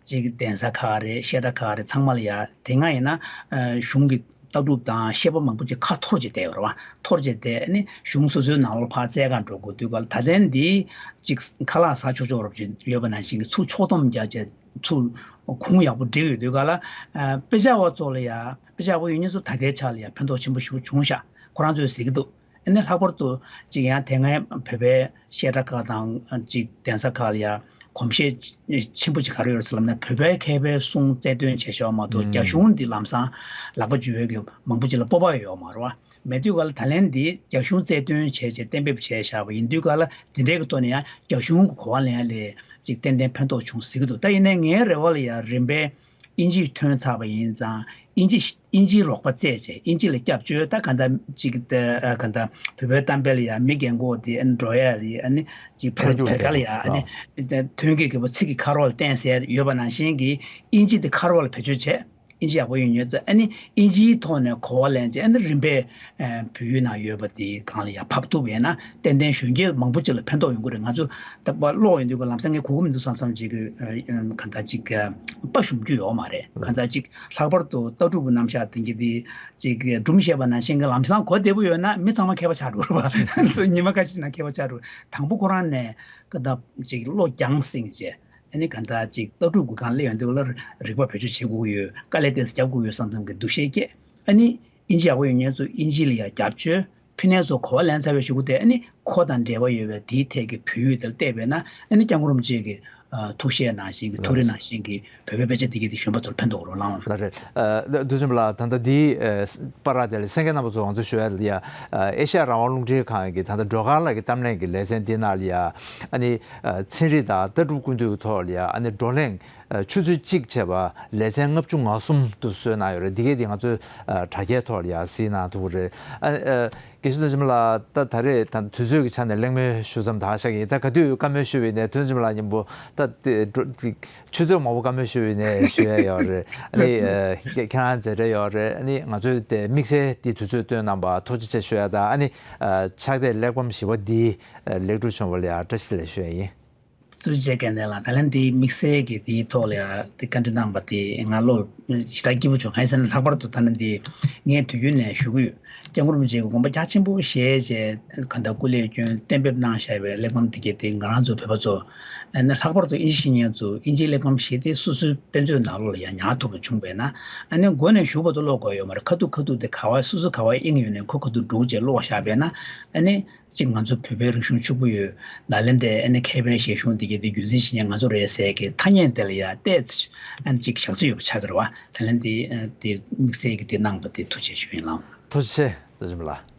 ཅིག་གདན་ས་ཁག་རེད། བཤད་གྲྭ་ཁག་རེད། ཚང་མ་ལ་ཡ་དེ་སྔ་ཡིན་ན་ཨ་གཞུང་གི་ལྟ་གྲུབ་དང་བཤད་པ་མང་པོ་ཅིག་ཁ་འཐོར་བྱས་བསྡད་ཡོད་རེད་བ། འཐོར་བྱས་བསྡད་ནི་གཞུང་སོ་སོའི་ནང་ལོགས་ཕར་བཙལ་ག་འགྲོ་དགོས་དུས་ག་ལ་ད་ལན་འདི་ཅིག་ཁ་ལག་ཟ་ཆོག་ཆོག་རོབ་ཅིག་ཡོད་པ་ནང་བཞིན་གྱི་ཚུར་ཕྱོགས་བསྡོམས་རྒྱག་བྱས་ཚུར་ཁུངས་ཡག་པོ་བསྒྲིགས་ཡོད་དུས་ག་ལ་ཨ་དཔེ་ཆ་བ་ཚོ་ལ་ཡ་དཔེ་ཆ་བ་ཡོད་མཁན་ཚོ་ད་ལྟའི་ཆ་ལ་ཡ་ཕན་ཐོགས་ཆེན་པོ་ཞེ་པོ་བྱུང་ཤག་ཁོ་རང་ཚོས་གཟིགས་ཀྱི་འདུག་ཨ་ནི་ལྷག་པར་དུ་ཅིག་ཡང་དེ་སྔའི་བོད་པའི་བཤད་གྲྭ་ཁག་དང་ཅིག་གདན་ས་ཁག་ལ་ཡང་གོམས་གཤིས་ཆེན་པོ་ཅིག་ག་རེ་ཡོད་ཟེར་ལབ་ན་བོད་པའི་མཁས་པའི་གསུང་རྩལ་འདོན་བྱེད་ཤོག་མ་གཏོགས་རྒྱ་གཞུང་འདི་ལམ་སང་ལག་པ་འཇུ་ཡས་ཀྱི་མང་པོ་ཅིག་ལ་སྤོབས་པ་ཡོད་མ་རེད་བ། མེད་དུས་ག་ལ་ད་ལན་འདི་རྒྱ་གཞུང་རྩལ་འདོན་བྱས་བྱས་གཏན་འབེབས་བྱས་བཞག་པ་ཡིན་དུས་ག་ལ་འདི་འདྲའི་གི་ཐོག་ནས་ཡང་རྒྱ་གཞུང་གི་གོ་བ་ལེན་ཡ་ལས་ཅིག་ཏན་ཏན་ཕན་ཐོགས་བྱུང་ཟེར་གྱི་འདུག་ད་ཡིན་ནའི་ངའི་རེ་བ་ལ་ཡང་རིམ་པས་དབྱིན་ཇི་ཐོན་ཚར་བ་ཡིན་ཙང་དབྱིན་ཇི་དབྱིན་ཇིའི་རོགས་པ་བཙལ་བྱས་དབྱིན་ཇི་ལ་སྐྱབས་བཅོལ་ད་ག་འདྲ་ཅིག་ད་ག་འདྲ་བོད་པའི་གཏམ་དཔེ་ལ་ཡང་མི་རྒན་གོག་དེ་ཨ་ནི་འགྲོ་ཡ་ལ་ཨ་ནི་ཅིག་ཕར་ཕར་རྒྱུག་བེར་ཀ་ལ་ཡ་ཨ་ནི་ཐོན་སྐྱེད་ཀྱི་བ་ཚིག་གི་ཁ་རོག་ལ་བསྟན་ཟེར་ཡོད་པ་ནང་བཞིན་གྱི་དབྱིན་ཇི་དེ་ཁ་རོག་ལ་བེད་སྤྱོད་བྱས་དབྱིན་ཇི་ཡག་པོ་ཡོད་ཉོས་ཙང་ཨ་ནི་དབྱིན་ཇིའི་ཐོག་ནས་གོ་བ་ལེན་བྱས་ཨ་ནི་རིམ་པས་བོད་ཡིག་ནང་ཡོད་པ་དེ་སྒང་ལ་ཡང་ཕབ་ཐུབ་ཡོད་ན་ཏན་ཏན་གཞོན་སྐྱེས་མང་པོ་ཅིག་ལ་ཕན་ཐོགས་ཡོང་གི་རེད། ང་ཚོ་ད་པ་ཀློག་ཡོང་དུས་ཀ་ལམ་སང་ངས་གོ་གི་མི་འདུག་བསམ་བསམ་ཅིག་གི་གང་ལྟར་ཅིག་དཔའ་ཞུམ་རྒྱུ་ཡོད་མ་རེད། གང་ལྟར་ཅིག་ལྷག་པར་དུ་ལྟ་གྲུབ་ཀྱི་རྣམ་གཞག་དེ་གི་དེ་ཅིག་སྒྲུང་བཤད་པ་ནང་བཞིན་གྱི་ལམ་སང་གོ་བདེ་པོ་ཡོད་ན་མི་ཚང་མ་མཁས་པ་ཆགས་འགྲོ་རེད་བ། ཉི་མ་ཁ་ཤས་ནང་མཁས་པ་ཆགས་འགྲོ། དང་པོ་ཁོ་རང་ནས་གང་ལྟར་ཅིག་བློ་རྒྱང་སེང་བྱས། ཨ་ནི་གང་ལྟར་ཅིག་ལྟ་གྲུབ་ཀྱི་སྒང་སླེབས་ཡོང་དུས་ལ་རིག་པ་བེད་སྤྱོད་བྱེད་དགོས་ཀྱི་ཡོད། དཀའ་ལས་ཏོག་ཙམ་རྒྱབ་དགོས་ཡོད་བསམ་བསམ་གྱི་འདུ་ཤེས་སྐྱེས། ཨ་ནི་དབྱིན་ཇི་ཡག་པོ་ཡོད་མཁན་ཚོ་དབྱིན་ཇི་ལ་ཡང་རྒྱབ་བཅོལ། ཕི་ནས་ཚོ་གོ་བ་ལེན་ཚར་བའི་གཞུག་གུ་དེ་ཨ་ནི་ཁོ་དང་འབྲེལ་བ་ཡོད་པའི་དེའི་ཐད་ཀྱི་བོད་ཡིག་དེ་ལ་བལྟས་པས་ན་ཨ་ནི་སྐྱབས་མགོན་རིན་པོ་ཆེ་གི་ཐུགས་བཞེད་ནང་བཞིན་གྱི་ཐུགས་རེ་ནང་བཞིན་གྱི་བོད་པའི་དཔེ་ཆ་དེ་གའི་དེ་གཞོན་པ་ཚོར་ཕན་ཐོགས་རོགས་གནང་། ལགས་རེད། ཨ་ལགས་འདུག་སེ་ལགས། ད་ལྟ་འདིའི་ཨ་བར་དེ་ལ་གསན་མཁན་རྣམ་པ་ཚོ་ང་ཚོ་ཞུ་ཡ་ལ་ཡ་ཨ་ཨེ་ཤ་ཡ་རང་དབང་རླུང་འཕྲིན་ཁང་གི་ད་ལྟ་སྒྲོལ་དཀར་ལགས་ཀྱི་གཏམ་གླེང་གི་ལེ་ཚན་འདི་ནང་ལ་ཡ་ཨ་ནི་ཨ་ཚན་རིག་དང་ལྟ་གྲུབ་ཀུན་བཏུས་ཀྱི་ཐོག་ལ་ཡ་ཨ་ནི་བགྲོ་གླེང་ཨ་ཆུ་ཚོད་གཅིག་བྱས་པ་ལེ་ཚན་ལྔ་བཅུ་ང་གསུམ་དུ་བཟོས་གནང་ཡོད་རེད། འདི་གས་འདི་ང་ཚོས་ཨ་དྲ་རྒྱའི་ཐོག་ལ་ཡ་གཟིགས་གནང་ཐུབ་ཀྱི་རེད། ཨ་ཨ་དགེ་བཤེས་དོན་གྲུབ་ལགས། ད་ད་རེས་ད་དུས་ཚོད་ཀྱི་ཆ་ནས་གླེང་མོལ་ཞུ་མཚམས་ད་ག་བཞག་གི་ཡིན། ད་ག་དུས་བཀའ་མོལ་ཞུས་པ་ཡིན་ནའི་དོན་གཅིག་ལ་མཉམ་པོ་ད་དེ་འགྲོ་ཅིག་ཆུ་ཚོད་མང་པོ་བཀའ་མོལ་ཞུས་པ་ཡིན་ནའི་ཞུ་ཡ་ཡོད་རེད། ཨ་ནི་ཨ་ཁྱེད་རང་མཛད་བྲེལ་ཡོད་རེད། ཨ་ནི་ང་ཚོའི་དེ་དམིགས་བསལ་དེ་དུས་ཚོད་བཏོན་གནང་པ་ཐུགས་རྗེ་ཆེ་ཞུ་ཡ་དང་། ཨ་ནི་ཨ་ཕྱག་དེབ་གླེགས་བམ་བཞི་པ་འདི་ཨ་ལེགས་གྲུབ་བྱུང་བ་ལ་ཡང་བཀྲ་ཤིས་བདེ་ལེགས་ཞུ་ཡ་ཡིན། ཐུགས་རྗེ་ཆེ་རྒན་ལགས། ད་ལན་འདི་དམིགས་བསལ་གྱི་འདིའི་ཐོག་ལ་ཡང་འདི་བཀའ་འདྲི་གནང་པ་དེ་ང་བློ་ཞེ་དྲག་སྐྱིད་པོ་བྱུང་། གང་ཡིན་ཟེར་ན་ལྷག་པར་དུ་ད་ལན་འདི་ངས་དུས་རྒྱུན་ནས་ཞུ་གི་ཡོད། སྐྱབས་མགོན་རིན་པོ་ཆེ་གི་དགོངས་པ་རྒྱ་ཆེན་པོ་བཞེས་བྱས་གང་ལྟར་སྐུ་ལས་བསྐྱོན་གཏན་འབེབས་གནང་བཞག་པའི་གླེགས་བམ་འདི་གས་དེ་ང་རང་ཚོ་བོད་པ་ཚོ་ཨ་ནི་ལྷག་པར་དུ་དབྱིན་ཇི་ཤེས་མཁན་ཚོ་དབྱིན་ཇིའི་གླེགས་བམ་བཞེས་ཏེ་སོ་སོའི་དཔེ་མཛོད་ནང་ལོགས་ལ་ཡང་ཉར་ཐུབ་པ་བྱུང་བས་ན་ཨ་ནི་མགོ་ནས་མཇུག་བར་དུ་ཀློག་དགོས་ཡོད་མ་རེད། ཁ་ཐུག་ཁ་ཐུག་དེ་ག་བ་སོ་སོ་ག་བ་དབྱིངས་ཡོད་ནས་ཁོ་ཁ་ཐུག་འགྲོ་བྱས་ཀློག་བཞག་པས་ན་ཨ་ནི། གཅིག་ང་ཚོ་བོད་པའི་རིག་གཞུང་ཕྱུག་པོ་ཡོད། ནཱ་ལེནྡྲའི་ཨ་ནི་མཁས་པའི་ཞལ་གཞུང་འདི་གའི་དེ་རྒྱུན་འཛིན་བྱེད་མཁན་ང་ཚོ་རེད་ཟེར་གི་ཐ་སྙད་དེ་ལ་ཡ་ཏོག་ཙམ་ཨ་ནི་གཅིག་བཞག་རྩིས་ཡོད་པ་ཆགས་ཀྱི་རེད་བ། ད་ལན་འདི་ཨ་དེ་དམིགས་བསལ་གྱི་དེ་གནང་པ་དེ་ཐུགས་རྗེ་ཆེ་ཞུ་ཡིན་ལགས། ཐུགས་རྗེ་ཆེ་རྡོ་རྗེ་ལགས།